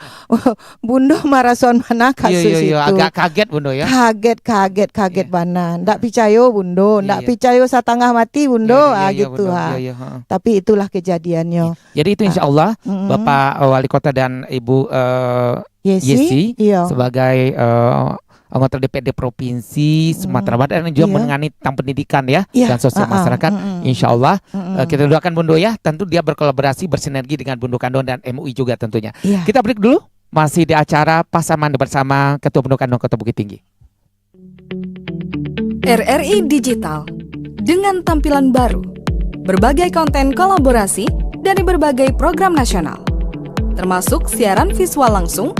Bundo marasoan bana Iya, kasus iya, iya. itu. Agak kaget, Bundo, ya? Kaget, kaget, kaget Iya. bana. Ndak picayo, Bundo. Ndak Iya, iya. picayo satangah mati, Bundo. Iya, iya, Ah, iya, gitu, Bundo. ha. Iya, iya, ha. Tapi itulah kejadiannyo. Iya. Jadi itu Ah. insya Allah, Mm-mm. Bapak, eh, Wali Kota dan Ibu, eh, Yesi, Yesi iya. sebagai, eh, anggota D P R D Provinsi Sumatera Mm. Barat dan juga Iya. menangani tentang pendidikan ya, Iya. dan sosial Ah, ah. masyarakat. Mm-mm. Insya Allah, Mm-mm. eh, kita doakan Bundo ya, tentu dia berkolaborasi, bersinergi dengan Bundo Kandong dan M U I juga tentunya. Iya. Kita break dulu, masih di acara Pasaman bersama Ketua Bundo Kandong Kota Bukittinggi. R R I Digital, dengan tampilan baru, berbagai konten kolaborasi, dari berbagai program nasional, termasuk siaran visual langsung,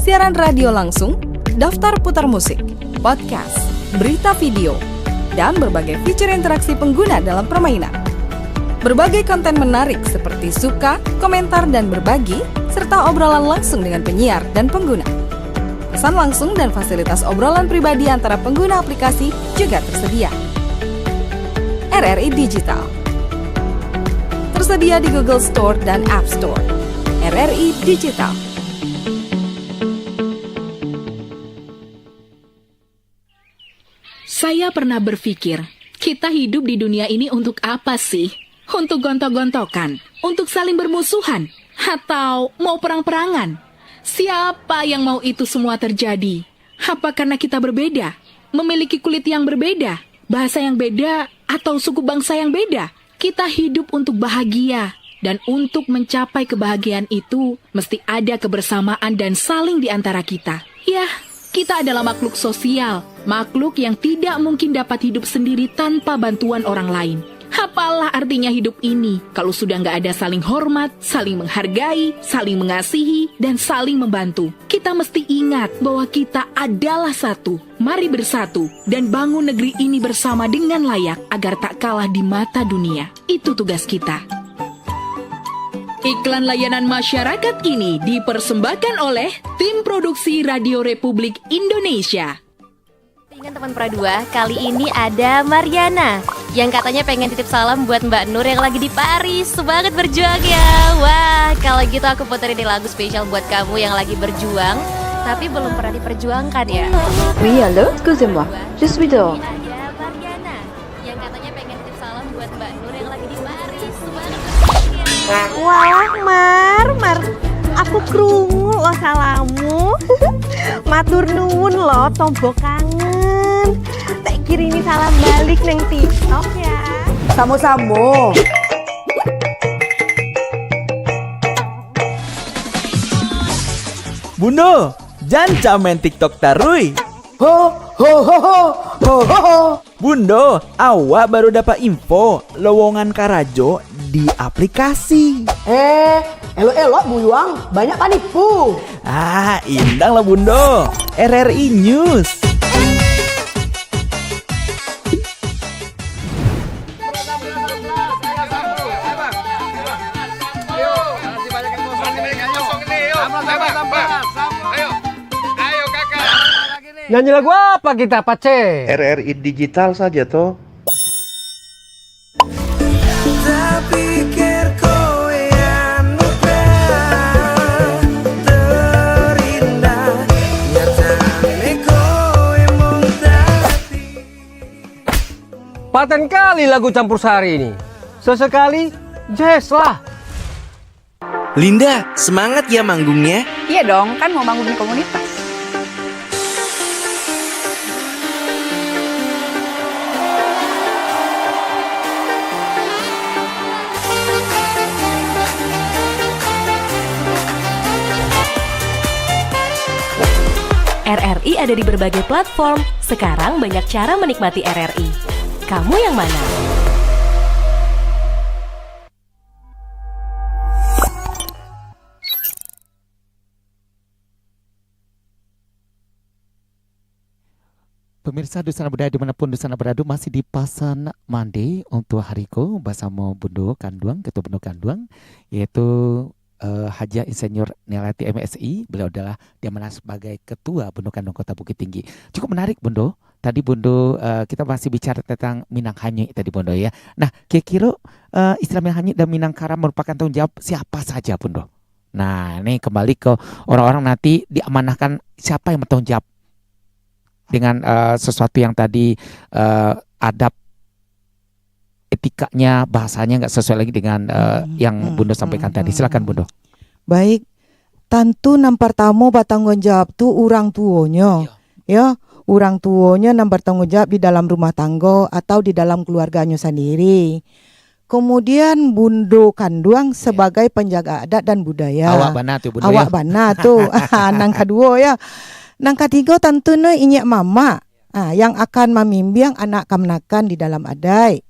siaran radio langsung, daftar putar musik, podcast, berita video, dan berbagai fitur interaksi pengguna dalam permainan. Berbagai konten menarik seperti suka, komentar, dan berbagi, serta obrolan langsung dengan penyiar dan pengguna. Pesan langsung dan fasilitas obrolan pribadi antara pengguna aplikasi juga tersedia. R R I Digital. Tersedia di Google Store dan App Store. R R I Digital. Saya pernah berpikir, kita hidup di dunia ini untuk apa sih? Untuk gontok-gontokan? Untuk saling bermusuhan? Atau mau perang-perangan? Siapa yang mau itu semua terjadi? Apa karena kita berbeda? Memiliki kulit yang berbeda? Bahasa yang beda? Atau suku bangsa yang beda? Kita hidup untuk bahagia, dan untuk mencapai kebahagiaan itu, mesti ada kebersamaan dan saling di antara kita. Yah, kita adalah makhluk sosial, makhluk yang tidak mungkin dapat hidup sendiri tanpa bantuan orang lain. Apalah artinya hidup ini, kalau sudah nggak ada saling hormat, saling menghargai, saling mengasihi, dan saling membantu? Kita mesti ingat bahwa kita adalah satu. Mari bersatu dan bangun negeri ini bersama dengan layak agar tak kalah di mata dunia. Itu tugas kita. Iklan layanan masyarakat ini dipersembahkan oleh Tim Produksi Radio Republik Indonesia. Dengan teman Pro dua, kali ini ada Mariana yang katanya pengen titip salam buat Mbak Nur yang lagi di Paris. Semangat berjuang ya. Wah, kalau gitu aku puterin nih lagu spesial buat kamu yang lagi berjuang, tapi belum pernah diperjuangkan ya. Oui, allô, excusez-moi, je suis dehors. Ini ada Mariana yang katanya pengen titip salam buat Mbak Nur yang lagi di Paris. Semangat berjuang ya. Wah, Mar, Mar, aku krungu lo salammu. Matur nuwun lo, tombo kangen. Tak kirimi salam balik neng TikTok ya. Samo-samo. Bundo, jan camain TikTok taruih. Ho, ho, ho, ho, ho, ho, ho. Bundo, awak baru dapat info lowongan karajo di aplikasi. Eh, elok-elok buyuang, banyak panipu. Ah, indang lah Bundo. R R I News. Nyanyi lagu apa kita, Pace? R R I Digital saja, toh. Paten kali lagu Campur Sari ini. Sesekali, jazz lah. Linda, semangat ya manggungnya. Iya dong, kan mau manggung di komunitas. R R I ada di berbagai platform. Sekarang banyak cara menikmati R R I. Kamu yang mana? Pemirsa Dusun Budaya dimanapun Dusun berada, masih di Pasan Mande untuk hari ko basamo Bundo Kanduang, Ketua Bundo Kanduang, yaitu, eh, Haji Insinyur Nialati M Si. Beliau adalah diamanah sebagai Ketua Bundo Kanduang Kota Bukittinggi. Cukup menarik, Bundo. Tadi Bundo, eh, kita masih bicara tentang Minang Hanyuik tadi, Bundo, ya. Nah, kira-kira, eh, istilah Minang Hanyuik dan Minang Karam merupakan tanggung jawab siapa saja, Bundo? Nah, ini kembali ke orang-orang nanti diamanahkan siapa yang bertanggung jawab dengan, eh, sesuatu yang tadi, eh, adab etikanya, bahasanya nggak sesuai lagi dengan, eh, Hmm, yang hmm, Bundo sampaikan hmm, tadi. Hmm, Silakan, hmm. Bundo. Baik, tantu nan partamo batangguang jawab tu urang tuonyo. Iya. Ya, urang tuonyo nan batangguang jawab di dalam rumah tanggo atau di dalam keluarganyo sandiri. Kemudian Bundo Kanduang Ya. sebagai penjaga adat dan budaya. Awak bana tu, Bundo, Awak ya. bana tu. Nan kaduo, ya. Nan katigo, tantu no inyiak mamak, ah, yang akan mamimbiang anak kamanakan di dalam adaik.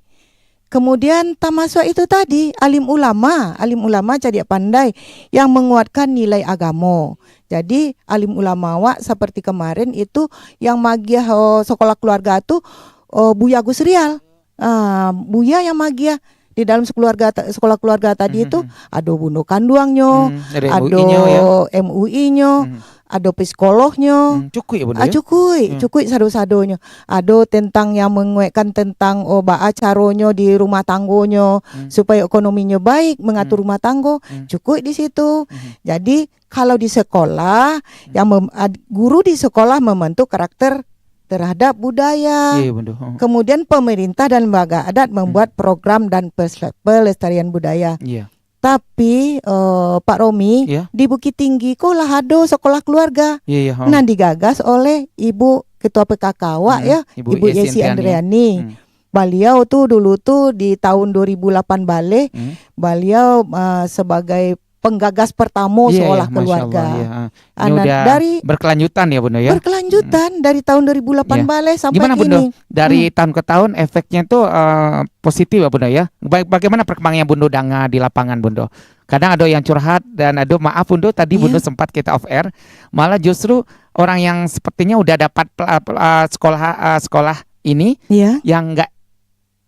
Kemudian tamasuak itu tadi, alim ulama, alim ulama cadiak pandai yang manguatkan nilai agamo. Jadi, alim ulama awak saparti kamarin itu yang magiah, oh, sakolah kaluarga tu, oh, Buya Agus Rial. Ah, Buya yang magiah di dalam sakolah kaluarga ta-, sakolah kaluarga tadi tu, Mhm. ado bundo kanduangnyo, Hmm, ado M U I-nyo, ya. ado M U I-nyo, Hmm. ado psikolognyo. Hmm, cukuik ya, Bundo, Ah, ya? cukuik, Hmm. cukuik sado-sadonyo. Ado tentang yang manguatkan tentang, oh, baa caronyo di rumah tanggonyo, Hmm. supayo ekonominyo baik, mangatur Hmm. rumah tanggo. Hmm. Cukuik di situ. Hmm. Jadi, kalau di sekolah, Hmm. yang mem-, ad-, guru di sekolah membentuk karakter terhadap budaya. Iya, iya, Bundo. Hmm. Kemudian pemerintah dan lembaga adat membuat Hmm. program dan pes-, pelestarian budaya. Iya. Tapi, eh, Pak Romi, Iya. di Bukittinggi ko lah ado sekolah keluarga Iya, iya, ha. nan digagas oleh Ibu Ketua P K K awak, Hmm, ya, Ibu Ibu Yesi Yesi Andriani. Andriani. Hmm. Baliau tu dulu tu di tahun dua ribu lapan baleh, Hmm. baliau, eh, sebagai penggagas pertamo Iya, sekolah iya, Masya keluarga. Allah, iya, ha. Ini Anak udah dari berkelanjutan ya, Bundo, ya? Berkelanjutan Hmm. dari tahun dua ribu lapan baleh Iya. sampai Gimana, Bundo? kini. Dari Hmm. tahun ke tahun efeknya tuh, eh, positif ya, Bundo, ya? Ba-, bagaimana perkembangan yang Bundo dengar di lapangan, Bundo? Kadang ada yang curhat dan ada, maaf, Bundo, tadi Iya. Bundo sempat kita off air. Malah justru orang yang sepertinya udah dapat pel-, pel-, eh, sekolah, eh, sekolah ini Iya. yang nggak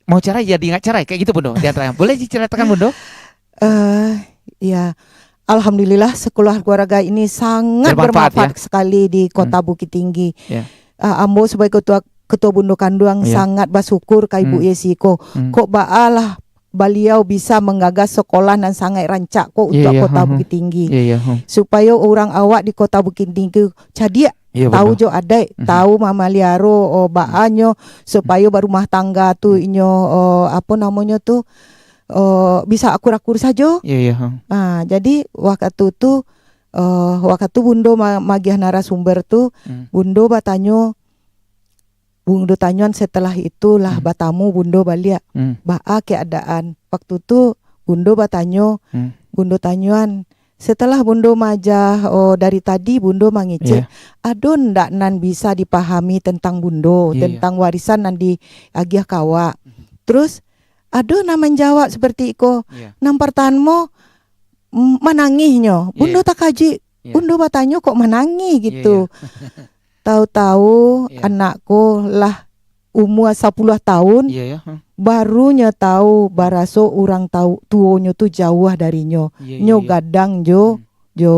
mau cerai jadi nggak cerai, kayak gitu, Bundo, di antara. Boleh diceritakan, Bundo? Eh, ya. Alhamdulillah, sekolah keluarga ini sangat Bermanfaat, bermanfaat ya? sekali di Kota Hmm. Bukittinggi. Ya. Ah, ambo sebagai ketua, ketua bundo kanduang Iya. sangat basyukur ka Ibu Hmm. Yesi ko. Hmm. Kok baalah baliau bisa menggagas sekolah nan sangat rancak ko Iya, untuak iya, Kota hmm, hmm. Bukittinggi. Iya, iya, hmm. Supayo urang awak di Kota Bukittinggi cadiak, Iya, tahu betul. jo adaik, Mhm. tahu mamaliaro, oh, baanyo, supayo barumah tangga tu Mhm. inyo, oh, apo namonyo tu, oh, bisa akur-akur sajo. Iya, iya, ha. Ah, jadi wakatu tu, eh, wakatu Bundo ma-, magiah narasumber tu, Hmm. Bundo batanyo, Bundo tanyoan setelah itulah Hmm. batamu Bundo baliak. Hmm. Baa keadaan? Waktu tu Bundo batanyo, Hmm. Bundo tanyoan, setelah Bundo maaja, oh, dari tadi Bundo mangecek, Iya. ado ndak nan bisa dipahami tentang Bundo, Iya, iya. tentang warisan nan diagiah ka awak? Mhm. Terus, ado nan manjawab seperti iko. Iya. Nan partamo, mm, manangihnyo. Iya, Bundo iya. takajuik. Iya. Bundo batanyo, "Kok manangih?" Iya, gitu. iya. Tahu-tahu Iya. anak ko lah umua sapuluah tahun, Iya, ya. Hmm. baru nyo tahu baraso urang tau-, tuonyo tu jauah dari nyo. Iya, iya, Nyo iya. gadang jo, Hmm. jo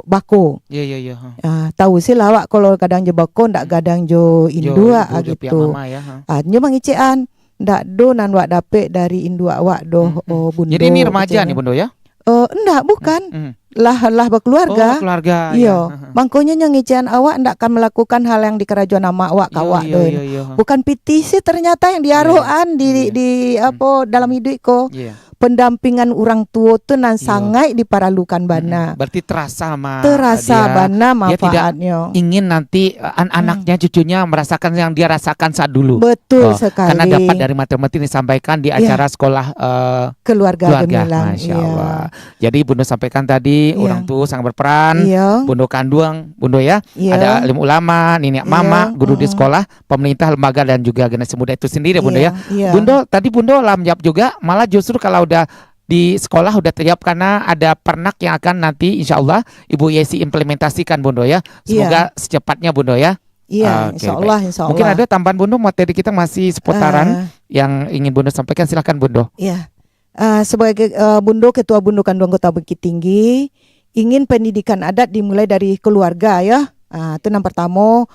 bako. Iya, iya, iya. Hmm. Ah, tahu se lah awak kalau gadang jo bako, ndak Hmm. gadang jo Jo induak, ibu, ah, jo pihak gitu. mama, ya. Hmm. Ah, nyo mangecekan, "Ndak do nan wak dapek dari induak wak doh, Hmm, hmm. oh, Bundo," Jadi ini remaja keceknyo. ni, Bundo, ya? Eh, ndak, bukan. Hmm, hmm. Lah, lah bakeluarga. Oh, keluarga, Iyo. ya. Hmm, hmm. Mangkonyo nyo ngecekan awak ndak akan melakukan hal yang dikarajoan amak awak ka Iyo, awak iyo, doh. iyo, iyo. Bukan pitih se ternyata yang Iya. diarohan di, Iya. di, Hmm. apo, dalam Hmm. iduik ko. Iya. Pendampingan urang tuo tu nan Iya. sangaik diparalukan Hmm, hmm. bana. Berarti terasa ma-, Terasa dia, bana dia tidak manfaatnyo. ingin nanti, eh, an-, Hmm. anaknya, cucunya merasakan yang dia rasakan saat dulu. Betul Oh, sekali. karena dapat dari materi-materi yang disampaikan di Iya. acara sekolah, eh, Keluarga keluarga. Gemilang. Masya Iya. Allah. Jadi Bundo sampaikan tadi, Iya. orang tua sangat berperan, Iya. Bundo kanduang, Bundo ya. Iya. Ada alim ulama, niniak Iya. mamak, guru di Hmm. sekolah, pemerintah, lembaga, dan juga generasi muda itu sendiri, Bundo Iya, ya. iya. Bundo, tadi Bundo lah menjawab juga, malah justru kalau udah di sekolah udah terjawab karena ada pernak yang akan nanti insya Allah Ibu Yesi implementasikan, Bundo ya. Iya. Semoga secepatnya, Bundo ya. Iya, Oke, insya Allah, baik. insya Mungkin Allah. ada tambahan, Bundo, materi kita masih seputaran Ah. yang ingin Bundo sampaikan, silakan, Bundo. Iya. Ah, sebagai, ah, Bundo, Ketua Bundo Kanduang Kota Bukittinggi, ingin pendidikan adat dimulai dari keluarga, ya. Ah, itu nan pertamo.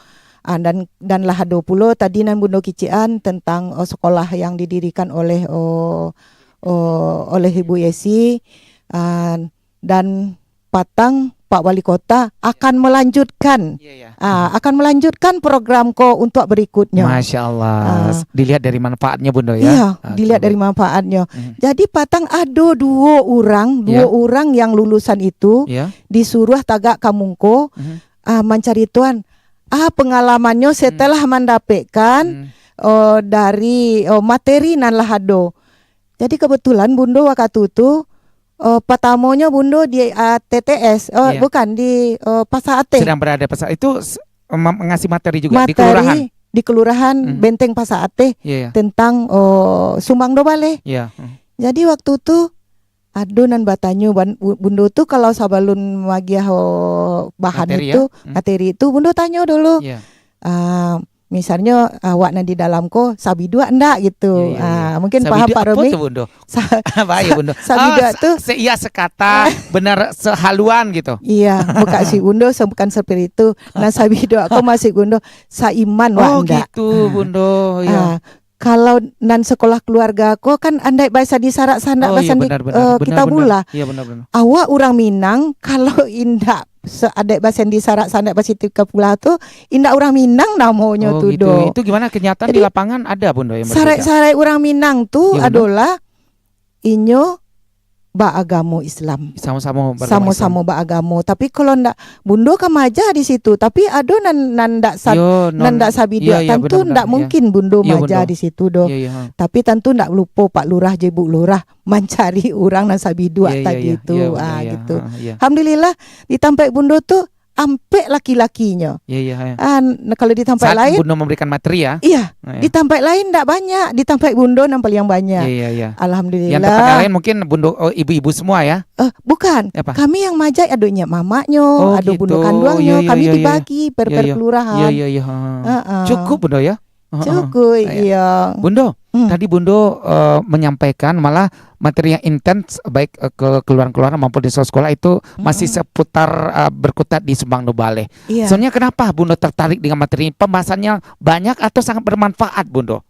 Ah, dan, dan lah ado pulo tadi nan Bundo kecekan tentang, oh, sekolah yang didirikan oleh, oh, oh, oleh Ibu Yesi. Ah, dan patang Pak Wali Kota akan melanjutkan, Iya, iya. ah, akan melanjutkan program ko untuk berikutnya. Masya Allah. Ah. Dilihat dari manfaatnya, Bundo, ya? Iya, Oke, dilihat dari baik. manfaatnya. Mhm. Jadi, patang ado duo urang, duo Iya. urang yang lulusan itu Iya. disuruah tagak ka muko, Mhm. ah, mancaritoan, ah, pengalamannyo Mhm. setelah mandapekkan, Mhm. oh, dari, oh, materi nan lah ado. Jadi, kebetulan Bundo wakatu tu, eh, patamonyo Bundo di, ah, T T S, eh, Iya. bukan, di, eh, Pasar Ateh. Sedang berada Pasar, itu s-, mem-, ngasih materi juga di Materi, kelurahan? di kelurahan, hmm, Benteng Pasar Ateh, iya, iya, tentang, oh, sumbang do baleh. Iya. Hmm. Jadi waktu tu ado nan batanyo, ban-, bu-, bundo tu kalau sabalun magiah, oh, bahan materi, itu, ya? Hmm. Materi itu, bundo tanyo dulu. Iya. Ah, misalnyo awak nan di dalam ko sabiduak ndak gitu. Iya, iya, iya. Ah, mungkin paham, Pak Romi. Sabiduak apo tu, Bundo? Sa-, apa ya, Bundo? Sabiduak tu se-, iya, sekata, benar sehaluan gitu. Iya, bukan si bundo se-, bukan seperti itu. Nah, sabiduak ko masih bundo saiman wak ndak. Oh, gitu, Bundo. Iya. Ah, kalau nan sekolah keluarga ko kan andai bahasa di sarak sandak, oh, iya, bahasa di, benar, benar, eh, benar, kita benar. Bula. Iya, benar, benar. Awak urang Minang, kalau indak se-, adaik basen di sarak sandak basitu ka pula tu, indak urang Minang namonyo tu doh. Oh, gitu. Itu gimana kenyataan di lapangan, ada, Bundo, yang berbeda? Jadi, sarai-sarai urang Minang tu, iya, Bundo, adolah inyo baagamo Islam. Samo-samo beragamo Islam. Samo-samo baagamo. Tapi kalau ndak, Bundo kan maaja di situ. Tapi ado nan, nan ndak sa-, yo, nan non-, ndak sabiduak. Iya, iya, tantu benar, benar, ndak mungkin Bundo maaja di situ doh. Iya, iya, ha. Tapi tantu ndak lupo Pak Lurah, Ibu Lurah mancari urang nan sabiduak tadi tu. Iya, iya, iya. Iya, benar, ah, iya, gitu. Ha, iya. Alhamdulillah, di tampek Bundo tu ampek laki-lakinyo. Iya, iya, iya. Ah, n-, kalau di tampek lain, Bundo memberikan materi, ya? Iya. Ah, iya. Di tampek lain ndak banyak, di tampek Bundo nan paling banyak. Iya, iya, iya. Alhamdulillah. Yang tempat yang lain mungkin Bundo, oh, ibu-ibu semua, ya? Eh, bukan. Apa? Kami yang maaja, ado nyiak mamaknyo, oh, ado gitu. Bundo kanduangnyo, iya, iya, kami, iya, iya, dibagi per, iya, per, iya, kelurahan. Iya, iya, iya. Ha, ha. Heeh. Cukup, Bundo, ya? Heeh. Cukup, iya. Iya. Bundo, hmm, tadi Bundo, eh, menyampaikan malah materi yang intens, baik, eh, ke keluarga-keluarga maupun di sekolah-sekolah itu masih, mm-mm, seputar, eh, berkutat di sumbang do baleh. Iya. Sebenarnya kenapa Bundo tertarik dengan materi ini? Pembahasannya banyak atau sangat bermanfaat, Bundo?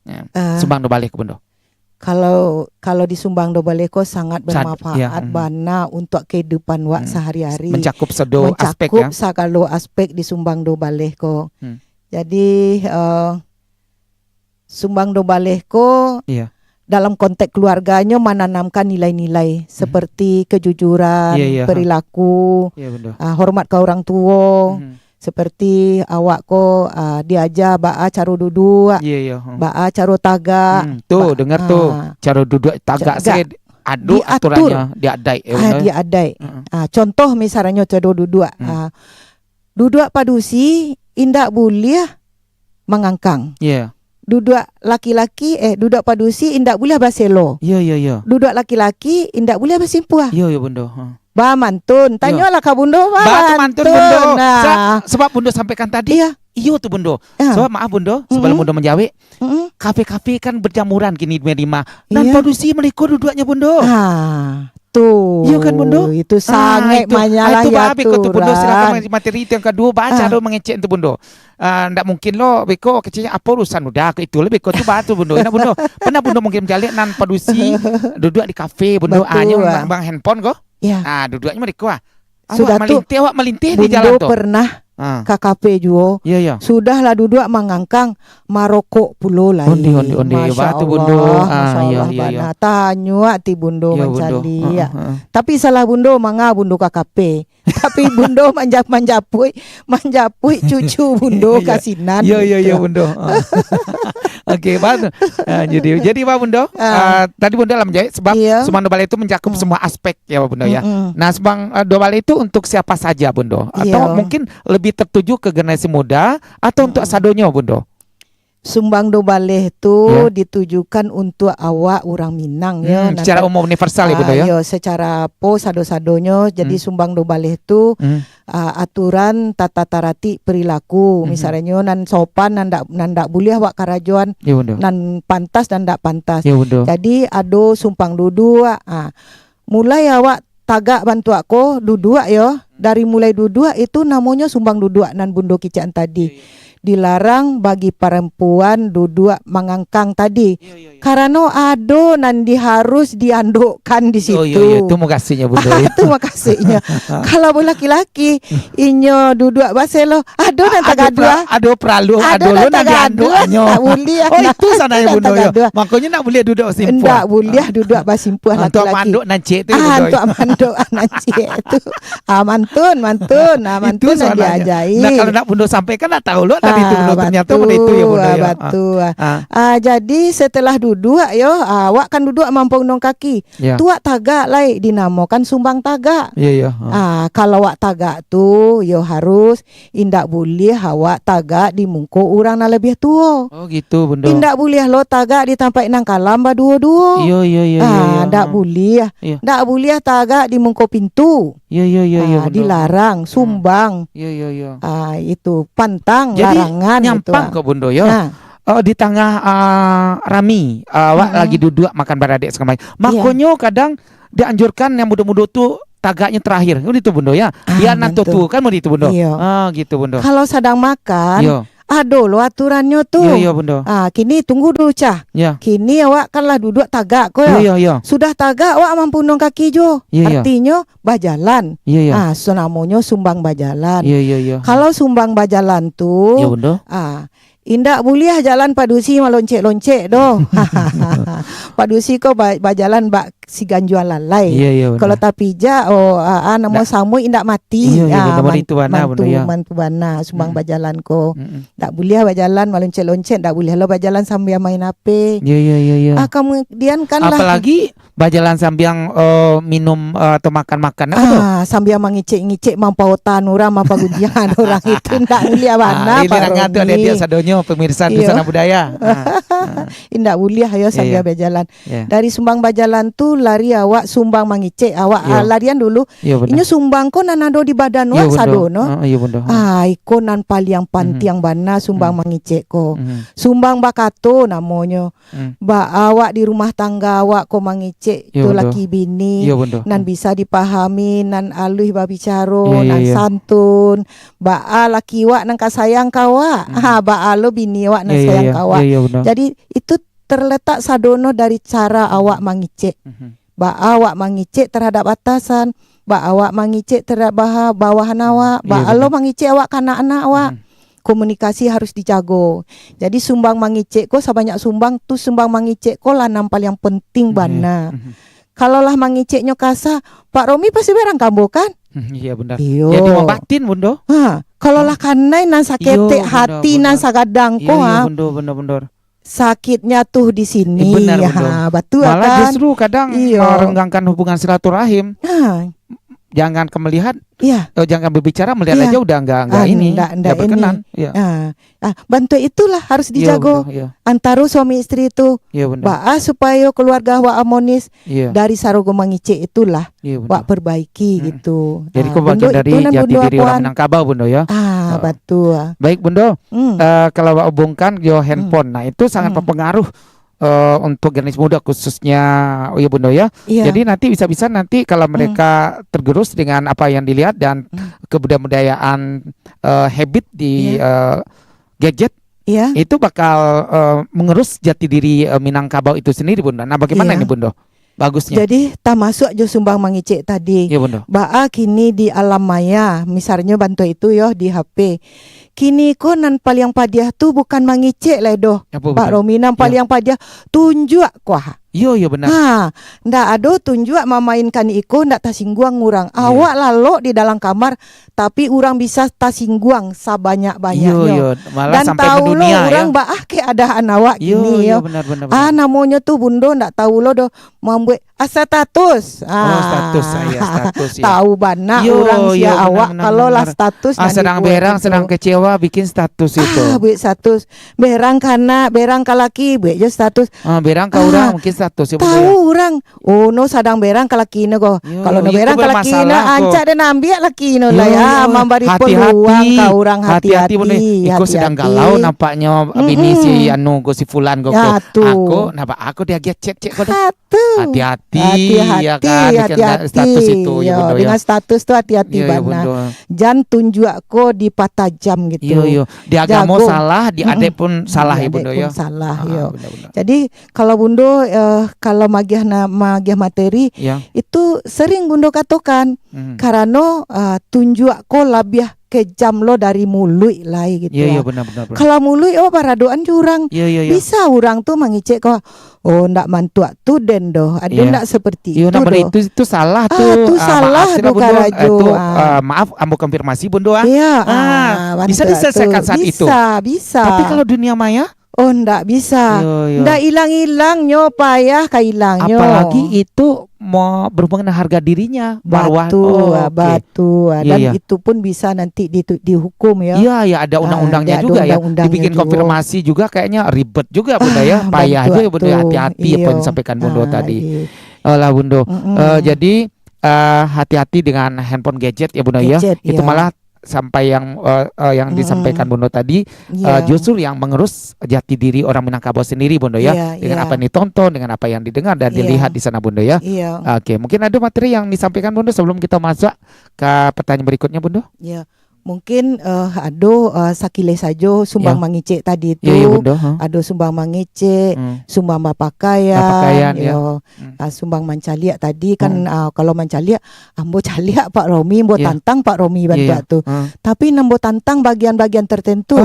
Ya, eh, sumbang do baleh ko, Bundo. Kalau, kalau di sumbang do baleh ko sangat, sad-, bermanfaat, iya, mm, bana untuk kehidupan wak, mm, sehari-hari. Mencakup sado aspek, ya. Mencakup sagalo aspek di sumbang do baleh ko. Hmm. Jadi, eh, sumbang do baleh ko, iya, dalam konteks keluarganyo mananamkan nilai-nilai, mhm, seperti kejujuran, iya, iya, ha, perilaku, iya, betul, ah, hormat ka urang tuo, mhm, seperti awak ko, ah, diaja baa caro duduak, iya, iya, ha, baa caro tagak, hmm, tu, ba-, dengar tu, ah, caro duduak tagak, tagak se-, ado diatur, aturannyo di adaik, ya, ah, betul, di adaik. Heeh. Ah, contoh misalnyo caro duduak, hmm, ah, duduak padusi indak buliah mangangkang. Iya. Duduak laki-laki, eh, duduak padusi indak buliah baselo. Iya, iya, iya. Duduak laki-laki indak buliah basimpuah. Iya, iya, Bundo. Ha. Baa mantun, iya, tanyolah ka Bundo, baa mantun, Bundo. Nah. Sa-, sebab Bundo sampaikan tadi, iya, iyo tu, Bundo. Ah. Sebab maaf, Bundo, sebelum, mm-mm, Bundo manjawek, mm-mm, kafe-kafe kan berjamuran kini di rumah. Nan, iya, padusi mereka duduaknya, Bundo. Ah. Tu. Iyo kan, Bundo? Itu sangaik manyalahi aturan. Ah, itu. Ah, itu baa beko tu, Bundo. Silakan ma-, materi itu yang kaduo, baa caro mangecek tu, Bundo. Ah, ndak mungkin lo beko keceknyo apo urusan udah ke itu lo beko tu baa tu, Bundo. Nah, Bundo, pernah Bundo mungkin mancaliak nan padusi duduak di kafe, Bundo, ah, nyo, ah, bang, bang handphone ko? Ya. Ah, duduaknyo mereka, ah. Awak malinteh, awak malinteh di jalan tu. Sudah tu, Bundo pernah, ah, ka kafe juo. Ya, ya. Sudahlah duduak mangangkang, marokok pulo lai. Ondeh, ondeh, ondeh. Masya Allah, Bundo. Ah, masya Allah, iya, iya, iya. Bana. Tanyo ati Bundo mancaliak. Iya, Bundo. Heeh, heeh. Tapi salah Bundo, manga Bundo ka kafe. Tapi Bundo manja-, manjapuik, manjapuik cucu Bundo ka sinan. Iya, iya, iya, gitu, Bundo. Ah. Oke, bagus. Ah, jadi, jadi, Pak Bundo, ah, tadi Bundo lah manjawab sebab, iya, sumbang do baleh itu mencakup, hmm, semua aspek, ya, Pak Bundo, ya. Mm-mm. Nah, sumbang, eh, do baleh itu untuk siapa saja, Bundo? Atau, iya, mungkin lebih tertuju ke generasi muda atau untuk, mm-mm, sadonyo, Bundo? Sumbang do baleh tu, ya, ditujukan untuk awak urang Minang, yo. Hmm, nanti secara umum universal, ya, Bundo, ah, ya? Yo, secara apo sado-sadonyo. Jadi, hmm, sumbang do baleh tu, hmm, ah, aturan tata taratik perilaku. Hmm. Misalnyo, nan sopan, nan dak, nan dak buliah awak karajoan, ya, Bundo, nan pantas, nan dak pantas. Ya, Bundo. Jadi, ado sumpang duduak, ah, mulai awak tagak bantuak ko, duduak yo. Dari mulai duduak itu namonyo sumbang duduak nan Bundo kicek tadi. Iyo, iyo. Dilarang bagi parampuan duduak mangangkang tadi. Iyo, iyo, iyo. Karano ado nan di, harus diandokkan di situ. Oh, iyo, iyo, tu mukasuiknyo, Bundo, yo. Tu mukasuiknyo. Kalau laki-laki, inyo duduak baselo, ado nan tagaduah. Ado pra-, ado paralu, ado lo nan diandok, anyo. Tak buliah. Oh, itu sanangnyo, Bundo, yo. Makonyo ndak buliah duduak basimpuah. Ndak buliah duduak basimpuah laki-laki. Ah, untuak maandok nan ciek tu, Bundo, yo. Ah, untuak maandok nan ciek tu. Ah, mantun, mantun. Ah, mantun nan diajai. Nah, kalau ndak Bundo sampaikan, ndak tahu lo, ndak Tapi itu, Bundo, ternyata benda itu, ya, Bundo, ya. Ah, batua. Ah. Ah, jadi setelah duduak, yo, ah, awak kan duduak mampundong kaki. Ya. Tu awak tagak lai, dinamokan sumbang tagak. Ya, ya. Ah. Ah, kalau awak tagak tu, yo harus, indak buliah awak tagak di muko urang nan labiah tuo. Oh, gitu, Bundo. Indak buliah lo tagak di tampek nan kalam baduo-duo. Iya, iya, iya, iya, Ah, iya. Ndak buliah. Iya. Ndak buliah tagak di muko pintu. Iya, iya, iya, iya, Ah, Bundo. Dilarang, Hmm. sumbang. Iya, iya, iya. Ah, itu pantang, Jadi, larangan gitu, nyampang ah. Kok, Bundo, yo. Nah. Oh, di tangah, ah, rami, ah, awak Mm-mm. lagi duduak makan baradek sakamari. Iya. Makonyo kadang dianjurkan yang mudo-mudo tu tagaknyo terakhir. Kan itu, Bundo, ya? Ah, Biar nan bantu. Tua-tua kan, Bundo, itu, Bundo. Iya. Ah, gitu, Bundo. Kalau sadang makan, Iya. ado lo aturannyo tu. Iya, iya, Bundo. Ah, kini tunggu dulu, Cah. Ya. Kini awak kan lah duduak tagak ko, Iya, ya. iya, iya. Sudah tagak, awak mampundong kaki juo. Iya, iya. Artinyo, bajalan. Iya, iya. Ah, so namonyo sumbang bajalan. Iya, iya, iya. Kalau sumbang bajalan tu, Iya, Bundo. ah, indak buliah jalan padusi maloncek-loncek doh. Padusi ko ba-, bajalan bak si ganjuang lalai. Iya, iya, Bundo. Kalau tapijak, oh, ah, ah, namo Ndak. samuik indak mati. Iya, iya, Ah, Bundo, man-, itu bana, Bundo, mantu, ya. mantu bana, sumbang Mm-mm. bajalan ko. Mm-mm. Ndak buliah bajalan maloncek-loncek, ndak buliah lo bajalan sambil main H P. Iya, iya, iya, iya. Ah, kemudian kan lah Apalagi bajalan sambiang, eh, minum, eh, atau makan-makan, apa tu? Ah, sambiang mangicek-ngicek, mampaotan urang, mampagunjiang urang itu ndak buliah bana, Ah, ini Pak Rangga tu, Romi. Adik-adik sadonyo, pemirsa Iyo. Dusana Budaya. Ah, ah. Indak buliah yo Iyo, sambiang iyo. bajalan. Iyo. Dari sumbang bajalan tu lari awak sumbang mangicek, awak, Iyo. ah, larian dulu. Iyo, benar. Inyo sumbang ko nan ado di badan Iyo, awak benar. sadono. Ah, iyo, benar. Ah, iko nan paliang Mhm. pantiang bana sumbang Mhm. mangicek ko. Mhm. Sumbang bakato namonyo. Hmm. Baa awak di rumah tangga awak ko mangicek Iyo, tu betul. laki bini, Iyo, betul. nan Hmm. bisa dipahami, nan aluih babicaro, Iyo, iyo, nan iyo. santun. Baa laki awak nan ka sayang ka awak. Hmm. Ha, baa lo bini awak nan Iyo, iyo, sayang iyo. ka awak. Iyo, iyo, betul. Jadi, itu terletak sadono dari cara awak mangicek. Mhm. Baa awak mangicek terhadap atasan, baa awak mangicek terhadap baha-, bawahan awak, Iyo, baa lo betul. mangicek awak ka anak-anak awak. Mhm. Komunikasi harus dijago. Jadi, sumbang mangicek ko, sabanyak sumbang tu, sumbang mangicek ko lah nan paliang penting Mhm. bana. Mhm. Kalau lah mangiceknyo kasa, Pak Romi pasti barang kambo, kan? Mhm, iya, benar. Iyo. Jadi, mambatin, Bundo. Ha, kalau lah Hmm. kanai nan saketek Iyo, benar, hati, nan benar. sagadang ko, Iyo, iyo, ha. Bundo, benar, benar. Sakitnya tuh di sini. Eh, benar, betul. Ha, betul Malah kan? justru kadang Iyo. merenggangkan hubungan silaturahim. Ha. Jangan ke melihat, Iya. eh, jangan berbicara, melihat Iya. aja udah nggak, nggak Ah, ini, nggak, nggak nggak ini. berkenan. Iya. Ah, ah, bantuak itulah harus Iya, dijago betul, iya. antaro suami istri itu. Iya, benar. Baa supayo keluarga awak harmonis Iya. dari sarogo mangicek itulah Iya, benar. awak perbaiki Mm-mm. gitu. Jadi, Ah, ko bagian Bundo dari itu nan jati Bundo diri orang akuan. Minangkabau, Bundo, ya? Ah, Heeh. betul. Baik, Bundo. Hmm. Eh, kalau awak hubungkan yo Hmm. handphone, nah, itu sangat Hmm. berpengaruh, eh, untuk generasi muda khususnya, oh ya, Bundo, ya. Iya. Jadi, nanti bisa-bisa nanti kalau Hmm. mereka tergerus dengan apa yang dilihat dan Hmm. kebudayaan, eh, habit di, Iya. eh, gadget, Iya. itu bakal, eh, mengerus jati diri, eh, Minangkabau itu sendiri, Bundo. Nah, bagaimana Iya. ini, Bundo? Bagusnya. Jadi, tamasuak jo sumbang mangicek tadi. Iya, Bundo. Baa kini di alam maya, misalnyo bantuak itu yo di H P. Kini ko nan paliang padiah tu bukan mangicek lai doh, Apa Pak betul? Romi, nan Iya. paliang padiah tunjuak ko ha. Iyo, iyo, benar. Ha, ndak ado tunjuak mamainkan iko ndak tasingguang urang. Iya. Awak lalok di dalam kamar, tapi urang bisa tasingguang sabanyak-banyaknyo. Iyo, iyo. Malah Dan sampai tau lo mendunia, urang ya. baa keadaan awak Iyo, kini iyo, yo. benar, benar, Ah, benar. namonyo tu Bundo ndak tau lo doh mambuek, ah, status. Oh, Ah. status, ah, iya, status, iya. Tau bana Iyo, urang iyo, sia benar, awak benar, kalau lah benar. status Ah, nan sedang dibuek berang, itu. sedang kecewa, bikin status itu. Ah, buek status. Berang ka anak, berang ka laki, buek jo status. Ah, berang ka Ah, urang, mungkin status, ya, Bundo, tau ya. urang. Oh, no sadang berang ka laki no ko. Yo, Kalau no yo, berang itu ka laki no, bermasalah ko. ancak den ambiak laki no lah, Yo, ya, yo. mambari Hati-hati. peluang ka urang. Hati-hati, Bundo. Hati-hati, Iko sedang hati-hati. galau nampaknyo bini si Mm-mm. anu ko, si Fulan ko, Ya, ko. tu. Ako, napa ako diagiah cek-cek ko doh? Hatu. Hati-hati, Hati-hati, ya kan, dengan hati-hati. status itu, ya, Yo, Bundo, ya. dengan status tu hati-hati Yo, yo, bana. Bundo. Jan tunjuak ko dipatajam gitu. Yo, yo. Di agamo Jago. salah, di Mm-mm. adat pun salah, Di ya, adat Bundo, pun ya. salah, Ah, yo. benar, benar. Jadi, Kalau Bundo, eh, kalau magiah na-, magiah materi, Ya. itu sering Bundo katokan. Hmm. Karano, eh, tunjuak ko labiah kejam lo dari muluik lai gitu. Iyo, iyo, benar, benar, benar. Kalau muluik awak baradoan jo urang, iyo, iyo, iyo, bisa urang tu mangecek ko, "Oh, ndak mantuak tu den doh, ado ndak seperti itu doh." Iyo, ndak benar, itu, itu salah tu. Ah, tu salah tu, Bundo. Karajo. Ah, maaf, ambo konfirmasi, Bundo, ah. Iyo, ah, bisa diselesaikan saat itu. Bisa, bisa. Tapi kalau dunia maya? Oh, ndak bisa. Iyo, iyo. Ndak ilang-ilangnyo, payah ka ilangnyo. Apalagi itu mau berhubungan dengan harga dirinya, marwah. Batu, oh, ah, oke. Batu, ah, iyo, dan iyo, itu pun bisa nanti di, dihukum, ya. Iya, iya, ada undang-undangnya juga, ya. Dibikin konfirmasi juga, kayaknya ribet juga, Bundo, ya. Ah, payah juga, Bundo, ya. Hati-hati apa yang disampaikan Bundo tadi. Alah, Bundo. Eh, jadi, eh, hati-hati dengan handphone gadget, ya, Bundo, ya. Gadget, itu malah sampai yang, eh, eh, yang disampaikan Bundo tadi, eh, justru yang mengerus jati diri orang Minangkabau sendiri, Bundo, ya. Iya, dengan apa yang ditonton, dengan apa yang didengar dan dilihat di sana, Bundo, ya. Iya. Oke, mungkin ada materi yang disampaikan, Bundo, sebelum kita masuk ke pertanyaan berikutnya, Bundo? Ya, mungkin, eh, ado, eh, sakilih sajo sumbang mangecek tadi tu. Ya, ya, Bundo, ha. Ado sumbang mangecek, sumbang bapakaian, bapakaian, ya. Yo. Ah, sumbang mancaliak tadi kan, ah, kalau mancaliak, ambo caliak Pak Romi, ambo tantang Pak Romi bantuak tu. Tapi nan ambo tantang bagian-bagian tertentu.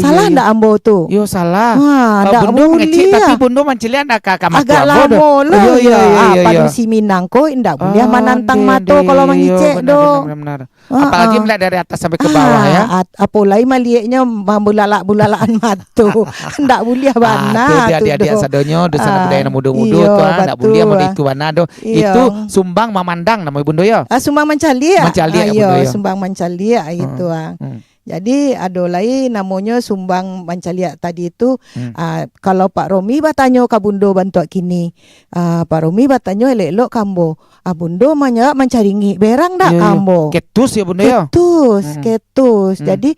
Salah ndak ambo tu? Yo, salah. Ah, ndak buliah. Bundo mangecek, tapi Bundo mancaliak ndak ka, ka mato ambo tu. Agak lamo lo. Yo, yo, yo, yo. Padusi Minang ko ndak buliah manantang mato kalau mangecek do. Benar, benar, benar. Apalagi melihat dari atas sampai ke bawah, ya. Apo lai malieknyo mambulalak-bulalakan mato. Ndak buliah bana tu, adik-adik sadonyo, dunsanak budaya nan mudo-mudo tu, ah, ndak buliah mode itu bana doh. Itu sumbang mamandang namo Bundo, yo. Ah, sumbang mancaliak. Mancaliak, Bundo, yo. Sumbang mancaliak gitu, ah. Jadi, ado lai namonyo sumbang mancaliak tadi tu, ah, kalau Pak Romi batanyo ka Bundo bantuak kini, ah, Pak Romi batanyo elok-elok ka ambo. Ah, Bundo manjawab mancaringik berang dak ka ambo? Ketus ya, Bundo, ya? Ketus, ketus. Jadi,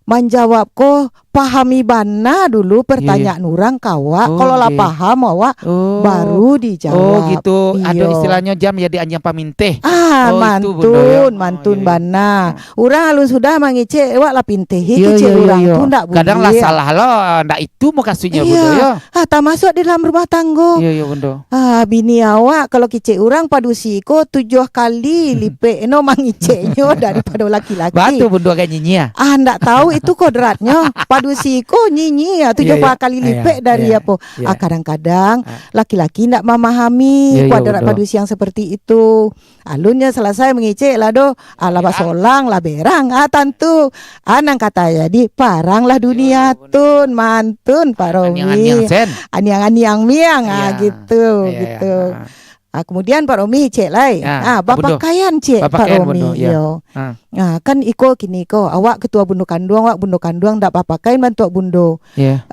manjawab ko pahami bana dulu pertanyaan urang ka awak. Kalau lah paham awak, baru dijawab. Oh, gitu. Ado istilahnya jam jadi anjiang pamintih. Ah, mantun, mantun bana. Urang alun sudah mangecek, awak lah pintih, kecek urang tu ndak buliah. Kadang lah salah lo, ndak itu mukasuiknyo, Bundo, yo. Ah, tamasuak di dalam rumah tanggo. Iyo, iyo, Bundo. Ah, bini awak kalau kicek urang padusi ko tujuah kali lipek no mangiceknyo daripado laki-laki. Batua, Bundo, agak nyinyia. Ah, ndak tahu itu kodratnyo. Padusi ko nyinyia tujuah kali lipek dari apo. Ah, kadang-kadang laki-laki ndak mamahami kodrat padusi yang seperti itu. Alun nyo salasai mangecek lah doh, alah basolang lah berang, ah, tantu. Ah, nan kata jadi, parang lah dunia tun, mantun, Pak Romi. Aniang-aniang sen. Aniang-aniang miang, ah, gitu, gitu. Ah, kemudian Pak Romi cek lai. Ah, bapakaian cek Pak Romi, yo. Ah, kan iko kini ko, awak ketua bundo kanduang, awak bundo kanduang ndak bapakaian bantuak bundo.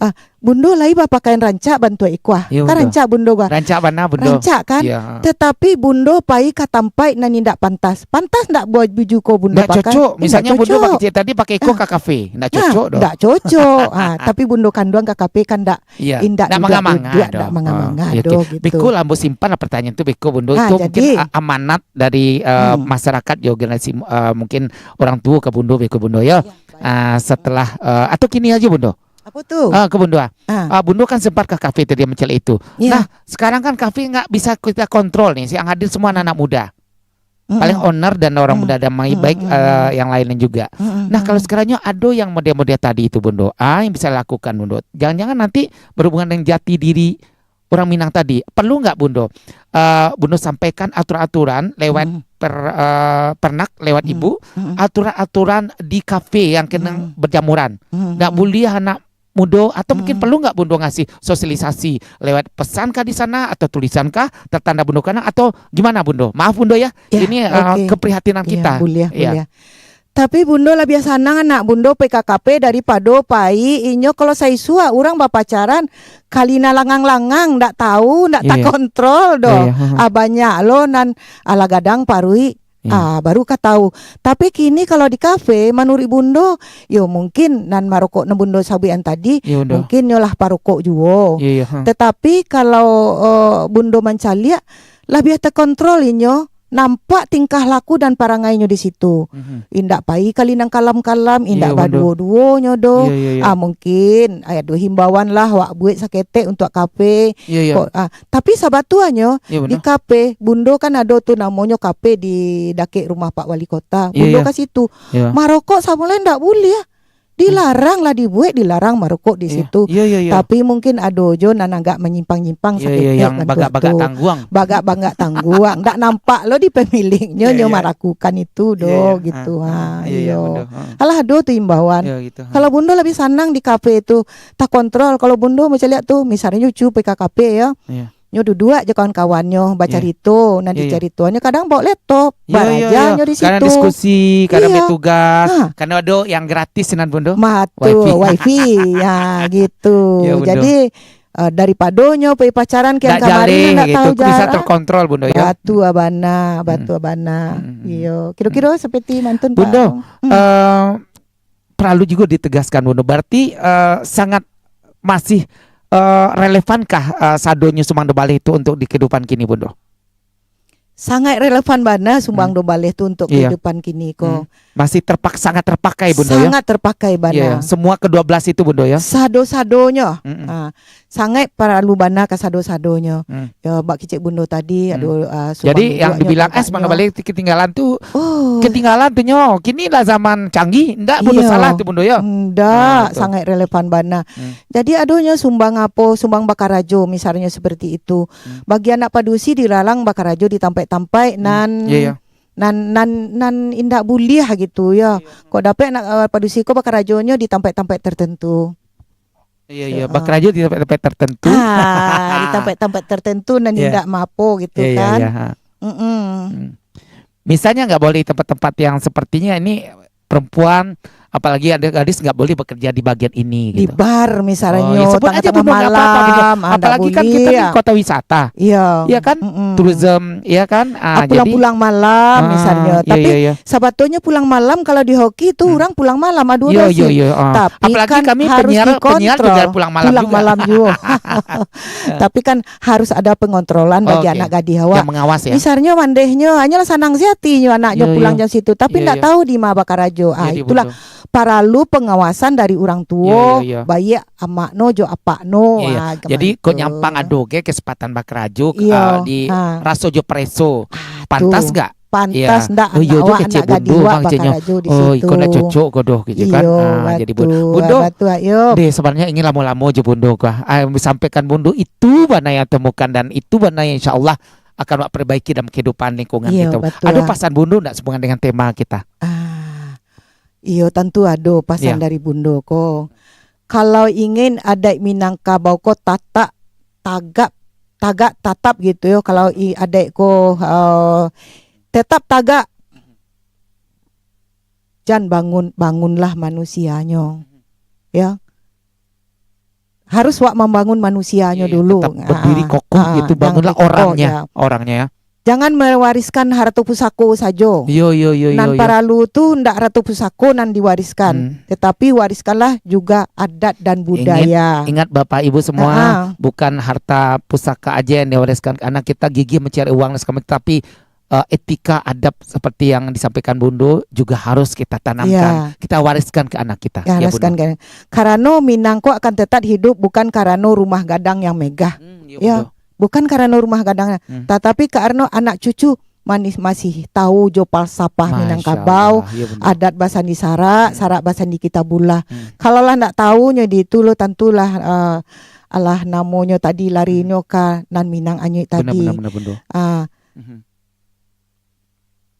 Ah, Bundo lai bapakaian rancak bantuak iko ah. Kan rancak Bundo bah. Rancak bana, Bundo. Rancak kan? Tetapi Bundo pai ka tampaik nan indak pantas. Pantas ndak buah baju ko Bundo pakai? Ndak cocok. Misalnya Bundo pakai cek tadi, pakai iko ka kafe. Ndak cocok doh. Ndak cocok. Ah, tapi Bundo kanduang ka kafe kan ndak, indak mangah-mangah doh. Ndak mangah-mangah doh gitu. Beko lah ambo simpan lah pertanyaan tu, beko Bundo. Itu mungkin a-, amanat dari, eh, masyarakat jo generasi, eh, mungkin orang tua ka Bundo, beko Bundo yo. Ah, setelah, eh, atau kini aja Bundo. Apo tu? Ah, ka Bundo, ah. Ah, Bundo kan sempat ka kafe tadi mancaliak itu. Nah, sekarang kan kafe nggak bisa kita kontrol nih, yang hadir semua anak-anak muda. Paling owner dan orang muda dan mai-, baik, eh, yang lain-lain juga. Nah, kalau sekiranya ado yang model-model tadi itu, Bundo, ah, yang bisa lakukan, Bundo. Jangan-jangan nanti berhubungan dengan jati diri orang Minang tadi. Perlu nggak, Bundo, eh, Bundo sampaikan aturan-aturan lewat per-, eh, pernak, lewat ibu, aturan-aturan di kafe yang kena berjamuran? Nggak boleh anak mudo, atau mungkin perlu nggak Bundo ngasih sosialisasi lewat pesan kah di sana, atau tulisan kah, tertanda Bundo kanang, atau gimana, Bundo? Maaf, Bundo, ya. Ya, ini, eh, oke. Keprihatinan kita. Buliah, buliah. Tapi Bundo labiah sanang anak Bundo P K K P daripado pai inyo kalau saisuak urang bapacaran, kalina langang-langang, ndak tahu, ndak takontrol doh. Ah, banyak lo nan alah gadang paruik. Ah, baru ka tahu. Tapi kini kalau di kafe, manuruik Bundo, yo mungkin nan marokok nan Bundo sabuikan tadi, mungkin nyo lah parokok juo. Tetapi kalau, eh, Bundo mancaliak, labiah takontrol inyo, nampak tingkah laku dan parangainyo di situ. Mhm. Indak pai kali nan kalam-kalam, indak Iyo, Bundo. baduo-duonyo doh. Iyo, iyo, iyo. Ah, mungkin ado himbauan lah wak buek saketek untuak kafe. Iyo, iyo. Kok, ah, tapi sabatuanyo Iyo, di Bundo. kafe, Bundo kan ado tu namonyo kafe di dakek rumah Pak Wali Kota. Iyo, Bundo iyo. ka situ. Iyo. Marokok samulai ndak buliah. Dilarang lah dibuek, dilarang marokok di Iyo. situ. Iyo, iyo, iyo. Tapi mungkin ado jo nan agak manyimpang-nyimpang Iyo, iyo, saketek yang bantuak bagak-bagak tu. tangguang. Bagak-bagak tangguang. Ndak nampak lo di pemiliknyo Iyo, nyo iyo. marakukan itu Iyo, doh, iyo. gitu. Ah, Ha, ah, iyo, iyo, iyo. Bundo. Ha. Alah, ado tu imbauan. Iyo, gitu. Ha. Kalau Bundo lebih sanang di kafe tu, takontrol. Kalau Bundo macam lihat tu, misalnyo Ucu pai ka kafe yo. Iyo. Nyo duduak jo kawan-kawannyo, Iyo. bacarito, nan Iyo, iyo. dicaritonyo kadang bawa laptop, Iyo, iyo, barajanyo iyo. di Kadang situ. diskusi, kadang Iyo. bertugas, Ha. kadang ado yang gratis nan pun tu. Mah tu, Wifi. wifi. Ya, gitu. Iyo, Bundo. Jadi, eh, daripadonyo pai pacaran kian Ndak kamari, jaleh ndak gitu, tahu bisa jarak. terkontrol, Bundo, yo. Batua bana, Hmm. batua bana. Hmm, hmm, hmm. Iyo. Kiro-kiro seperti mantun, Bundo, Bang. Hmm. eh, perlu juga ditegaskan, Bundo. Berarti, eh, sangat masih, eh, relevankah, eh, sadonyo Sumbang Dobaleh itu untuk di kehidupan kini, Bundo? Sangat relevan bana Sumbang Hmm. Dobaleh tu untuk Iya. kehidupan kini ko. Hmm. Masih terpak-, sangat terpakai, Bundo, ya? Sangat terpakai bana. Iya, iya. Semua kedua belas itu, Bundo, ya? Sado-sadonyo. Mm-mm. Ah, sangat paralu bana ka sado-sadonyo. Hmm. Ya, bak kicik Bundo tadi, Hmm. ado, ah, Sumbang Jadi, yang Dobaleh dibilang, eh, Sumbang Dobaleh ketinggalan tu, Oh. ketinggalan tu nyo. Kini lah zaman canggih, ndak, Bundo, Iya. salah tu, Bundo, ya? Ndak, Ah, betul. sangat relevan bana. Hmm. Jadi, adonyo sumbang apo, sumbang bakarajo, misalnyo seperti itu. Hmm. Bagi anak padusi dilarang bakarajo di tampaik-tampaik Hmm. nan, Iya, iya. nan, nan, nan indak buliah gitu, ya. Iya. Kok dapek anak, eh, padusi ko bakarajonyo di tampaik-tampaik tertentu. Iya, iya. Ya. Bakarajo di tampaik-tampaik tertentu. Ah, di tampaik-tampaik tertentu nan Iya. indak maapo gitu Iya, iya, kan. iya, ha. Mm-mm. Hmm. Misalnya nggak boleh di tempat-tempat yang sepertinya ini perempuan, apalagi ada gadis nggak boleh bekerja di bagian ini Di gitu. bar misalnya, Oh, ya, sebut aja tengah-tengah Bundo, nggak apa-apa gitu. malam, ah, ndak Apalagi kan kita di buliah. kota wisata. Iya. Iya kan? Mm-mm. Tourism, iya kan? Ah, Ah, pulang-pulang malam Ah, misalnya. iya, Tapi iya, iya. sabatonyo pulang malam kalau di Hoki tu Hmm. urang pulang malam, ah, dua Iya, belas iya, jam. iya, ah. Tapi Apalagi kan kami harus penyiar, penyiar juga dikontrol. pulang malam Pulang juga. malam juga. Tapi kan harus ada pengontrolan bagi Oke. anak gadih awak. Yang mengawas, ya? Misalnya mandehnyo, hanyalah sanang sehati nyo anaknyo Iya, pulang iya. jam situ, tapi Iya, ndak iya. tahu di ma bakarajo. Ah, Iya, iya, itulah betul. paralu pengawasan dari urang tuo, Iya, iya, iya. baik amakno jo apakno. Iya, iya. Ah, Jadi, kok gitu. nyampang ado ge kesempatan bakarajo, Iya, ah, di ha. raso jo preso. Ah, Pantas tu. nggak? Pantas Iya. ndak Oh, iya anak jo awak, kecek anak gadih Bundo, awak Bang, keceknyo. bakarajo di Oh, situ. iko ndak cocok ko doh, gitu kan. Iyo, Ah, jadi Bun-, batua, Bundo, batua, yo. deh, sebenarnya ingin lamo-lamo jo Bundo ko. Ah, sampaikan Bundo itu bana yang temukan dan itu bana yang insya Allah akan wak perbaiki dalam kehidupan lingkungan Iyo, kita. batua. Ado pasan Bundo ndak sehubungan dengan tema kita? Ah, iyo, tantu ado pasan Iya. dari Bundo ko. Kalau ingin adaik Minangkabau ko tatak, tagak, tagak tatap gitu yo. Kalau i-, adaik ko, eh, tetap tagak, jan bangun, bangunlah manusianyo. Ya. Harus wak mambangun manusianyo Iya, iya, dulu. tetap berdiri Ah, kokoh ah, gitu, jangan bangunlah dikokoh, orangnya, ya. orangnya ya. Jangan mewariskan harta pusako sajo. Yo, yo, yo, yo, Nan yo. paralu tu ndak harta pusako nan diwariskan, Hmm. tetapi wariskanlah juga adat dan budaya. Ingat, ingat Bapak Ibu semua, Ah, ah. bukan harta pusaka aja yang diwariskan ke anak kita, gigih mencari uang dan segala macam, tapi, eh, etika adab seperti yang disampaikan Bundo juga harus kita tanamkan, Iya. kita wariskan ke anak kita. Ya, Ya, Bundo. wariskan ke anak. Karano Minang ko akan tetap hidup bukan karano rumah gadang yang megah. Hmm, ya, Ya. Bundo. Bukan karano rumah gadang, Hmm. tatapi karano anak cucu manis, masih tahu jo falsafah Masya Minangkabau, Allah, ya benar. adat basandi sarak, Hmm. sarak basandi Kitabullah. Hmm. Kalau lah ndak tahu nyo di itu lo, tantulah, eh, alah namonyo tadi larinyo ka nan Minang anyuik Benar, tadi. benar, benar, Bundo. Ah, Mhm.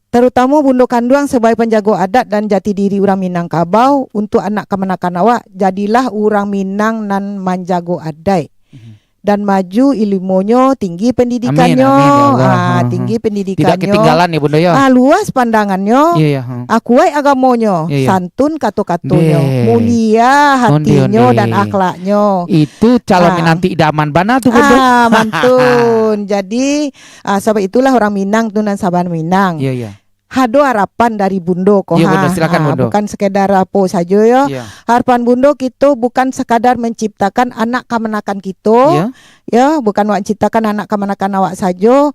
Terutamo Bundo Kanduang sebagai penjago adat dan jati diri urang Minangkabau, untuk anak kamanakan awak, jadilah urang Minang nan manjago adaik. Mhm. Dan maju ilmunyo, tinggi Amin, pendidikannyo, amin, ya Allah. ah, Ha, ha. tinggi Tidak pendidikannyo, ketinggalan ya, Bundo, ya? ah, luas pandangannyo, Iya, iya, ha. ah, kuaik agamonyo, Iya, iya. santun kato-katonyo, Deh. mulia Onde, hatinyo onde. dan akhlaknyo. Itu calon Ah. minanti idaman bana tu, Bundo. Ah, mantun. Jadi, Ah, sabab itulah urang Minang tu nan sabar Minang. Iya, iya. ado harapan dari Bundo ko, Iya, Bundo, ha, silakan, ha, Bundo. Bukan sekedar apo sajo, yo. Iya. Harapan Bundo kito bukan sekadar menciptakan anak kamanakan kito, Iya. yo, bukan awak ciptakan anak kamanakan awak sajo,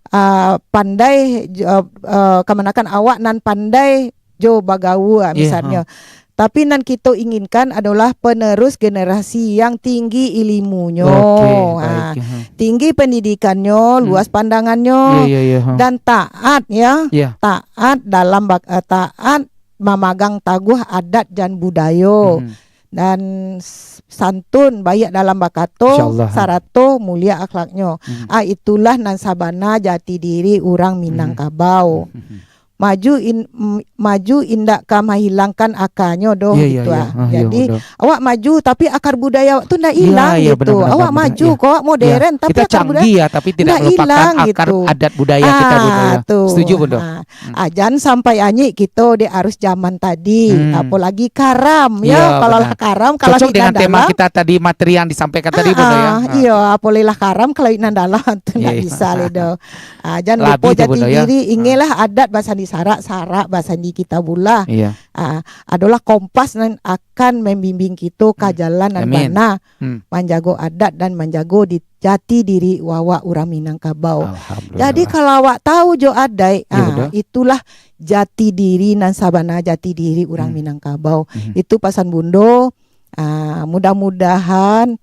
ah, pandai, jo, ah, kamanakan awak nan pandai jo bagaul, ah, Iya, misalnyo. ha. Tapi nan kito inginkan adolah penerus generasi yang tinggi ilimunyo. Oke, Ha, baik, ha. tinggi pendidikannyo, Hmm. luas pandangannyo, Iya, iya, iya, ha. dan taat, ya. Iya. Taat dalam bak-, eh, taat mamagang taguh adat dan budayo. Hmm. Dan s-, santun, baiak dalam bakato, Insya Allah, ha. sarato mulia akhlaknyo. Hmm. Ah, itulah nan sabana jati diri urang Minangkabau. Hmm. Hmm. Maju in-, m-, maju indak ka mahilangkan akanyo doh, Iya, iya, gitu, iya. ah. Ah, iya, Jadi, betul. awak maju, tapi akar budaya awak tu ndak Iya, hilang, iya, gitu. benar, benar, Awak benar, maju, iya. kok awak modern, Iya. tapi Kita akar budaya canggih, ya, tapi tidak ndak melupakan hilang, akar gitu. adat budaya kita, Bundo, Ah, ya. tu. Setuju, Bundo? Ah. Hmm. Ah, jan sampai anyik kito di arus zaman tadi. Hmm. Apolagi karam, ya. Iya, Kalau lah benar. karam, kalau Cocok dengan tema dalam, kita tadi, materi yang disampaikan tadi, Bundo, ya. Ah, Ah. iya, apolai lah karam, kalau inang dalam tu Iya, ndak iya. bisa lai doh. Ah, jan Labi lupo tu, jati Bundo, ya. diri, Ah. inginlah adat basandi sarak, sarak basandi Kitabullah. Iya. Ah, adolah kompas nan akan mambimbing kito ka Hmm. jalan nan Amin. bana, Hmm. manjago adat dan manjago di-, jati diri wawak urang Minangkabau. Alhamdulillah. Jadi, kalau awak tahu jo adaik, Iya, ah, Bundo. itulah jati diri nan sabana jati diri urang Hmm. Minangkabau. Hmm. Itu pasan Bundo. Ah, mudah-mudahan,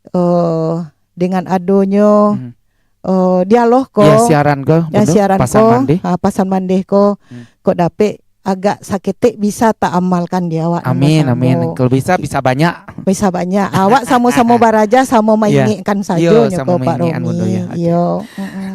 eh, dengan adonyo, Hmm. eh, dialog ko, Ya, siaran ko, yang Bundo, siaran pasan ko, mandeh. ah, pasan mandeh ko, Hmm. kok dapek agak saketek bisa taamalkan di awak nan Amin, basamo. amin. Kalau bisa, bisa banyak. Bisa banyak. Awak samo-samo baraja, samo Iya. maingekkan Iyo, sajo nyo samo ko, Pak maingekkan, Bundo, Romi. ya. Oke. Iyo. Mm-mm.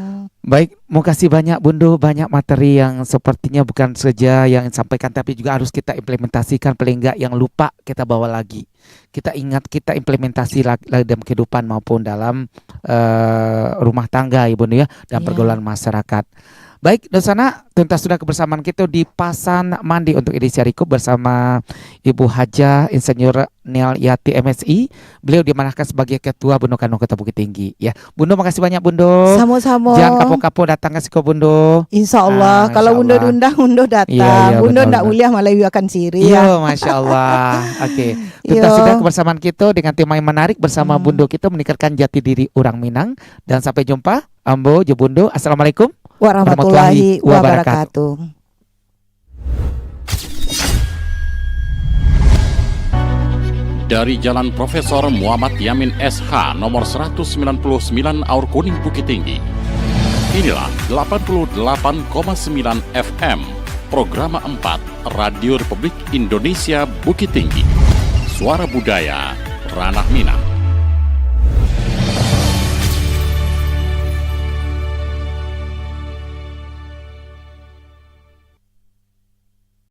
Baik, makasih banyak, Bundo. Banyak materi yang sepertinya bukan saja yang disampaikan, tapi juga harus kita implementasikan, paling enggak yang lupa kita bawa lagi. Kita ingat, kita implementasi la-, la-, dalam kehidupan maupun dalam, eh, rumah tangga, ya, Bundo, ya, dan Ya. pergaulan masyarakat. Baik, Dosana, tuntas sudah kebersamaan kita di Pasan Mandi untuk edisi hari ko bersama Ibu Hajah Insinyur Nial Yati, M Si. Beliau diamanahkan sebagai Ketua Bundo Kano Kota Bukittinggi, ya. Bundo, makasih banyak, Bundo. Samo-samo. Jan kapo-kapo datang ka siko, Bundo. Insya Allah. Ah, Kalau insya Bundo Allah. diundang, Bundo datang. Iya, iya, Bundo benar, ndak benar. uliah malaiakan siri, Iya, ya. Masya Allah. Oke. Tuntas Iya. sudah kebersamaan kita dengan tema yang menarik bersama Hmm. Bundo kita, meningkatkan jati diri urang Minang. Dan sampai jumpa. Ambo jo Bundo. Assalamualaikum Warahmatullahi warahmatullahi wabarakatuh. wabarakatuh. Dari Jalan Profesor Muhammad Yamin, S H, nomor seratus sembilan puluh sembilan Aur Kuning, Bukittinggi. Inilah delapan puluh delapan koma sembilan F M, Programa empat, Radio Republik Indonesia Bukittinggi. Suara Budaya, Ranah Minang.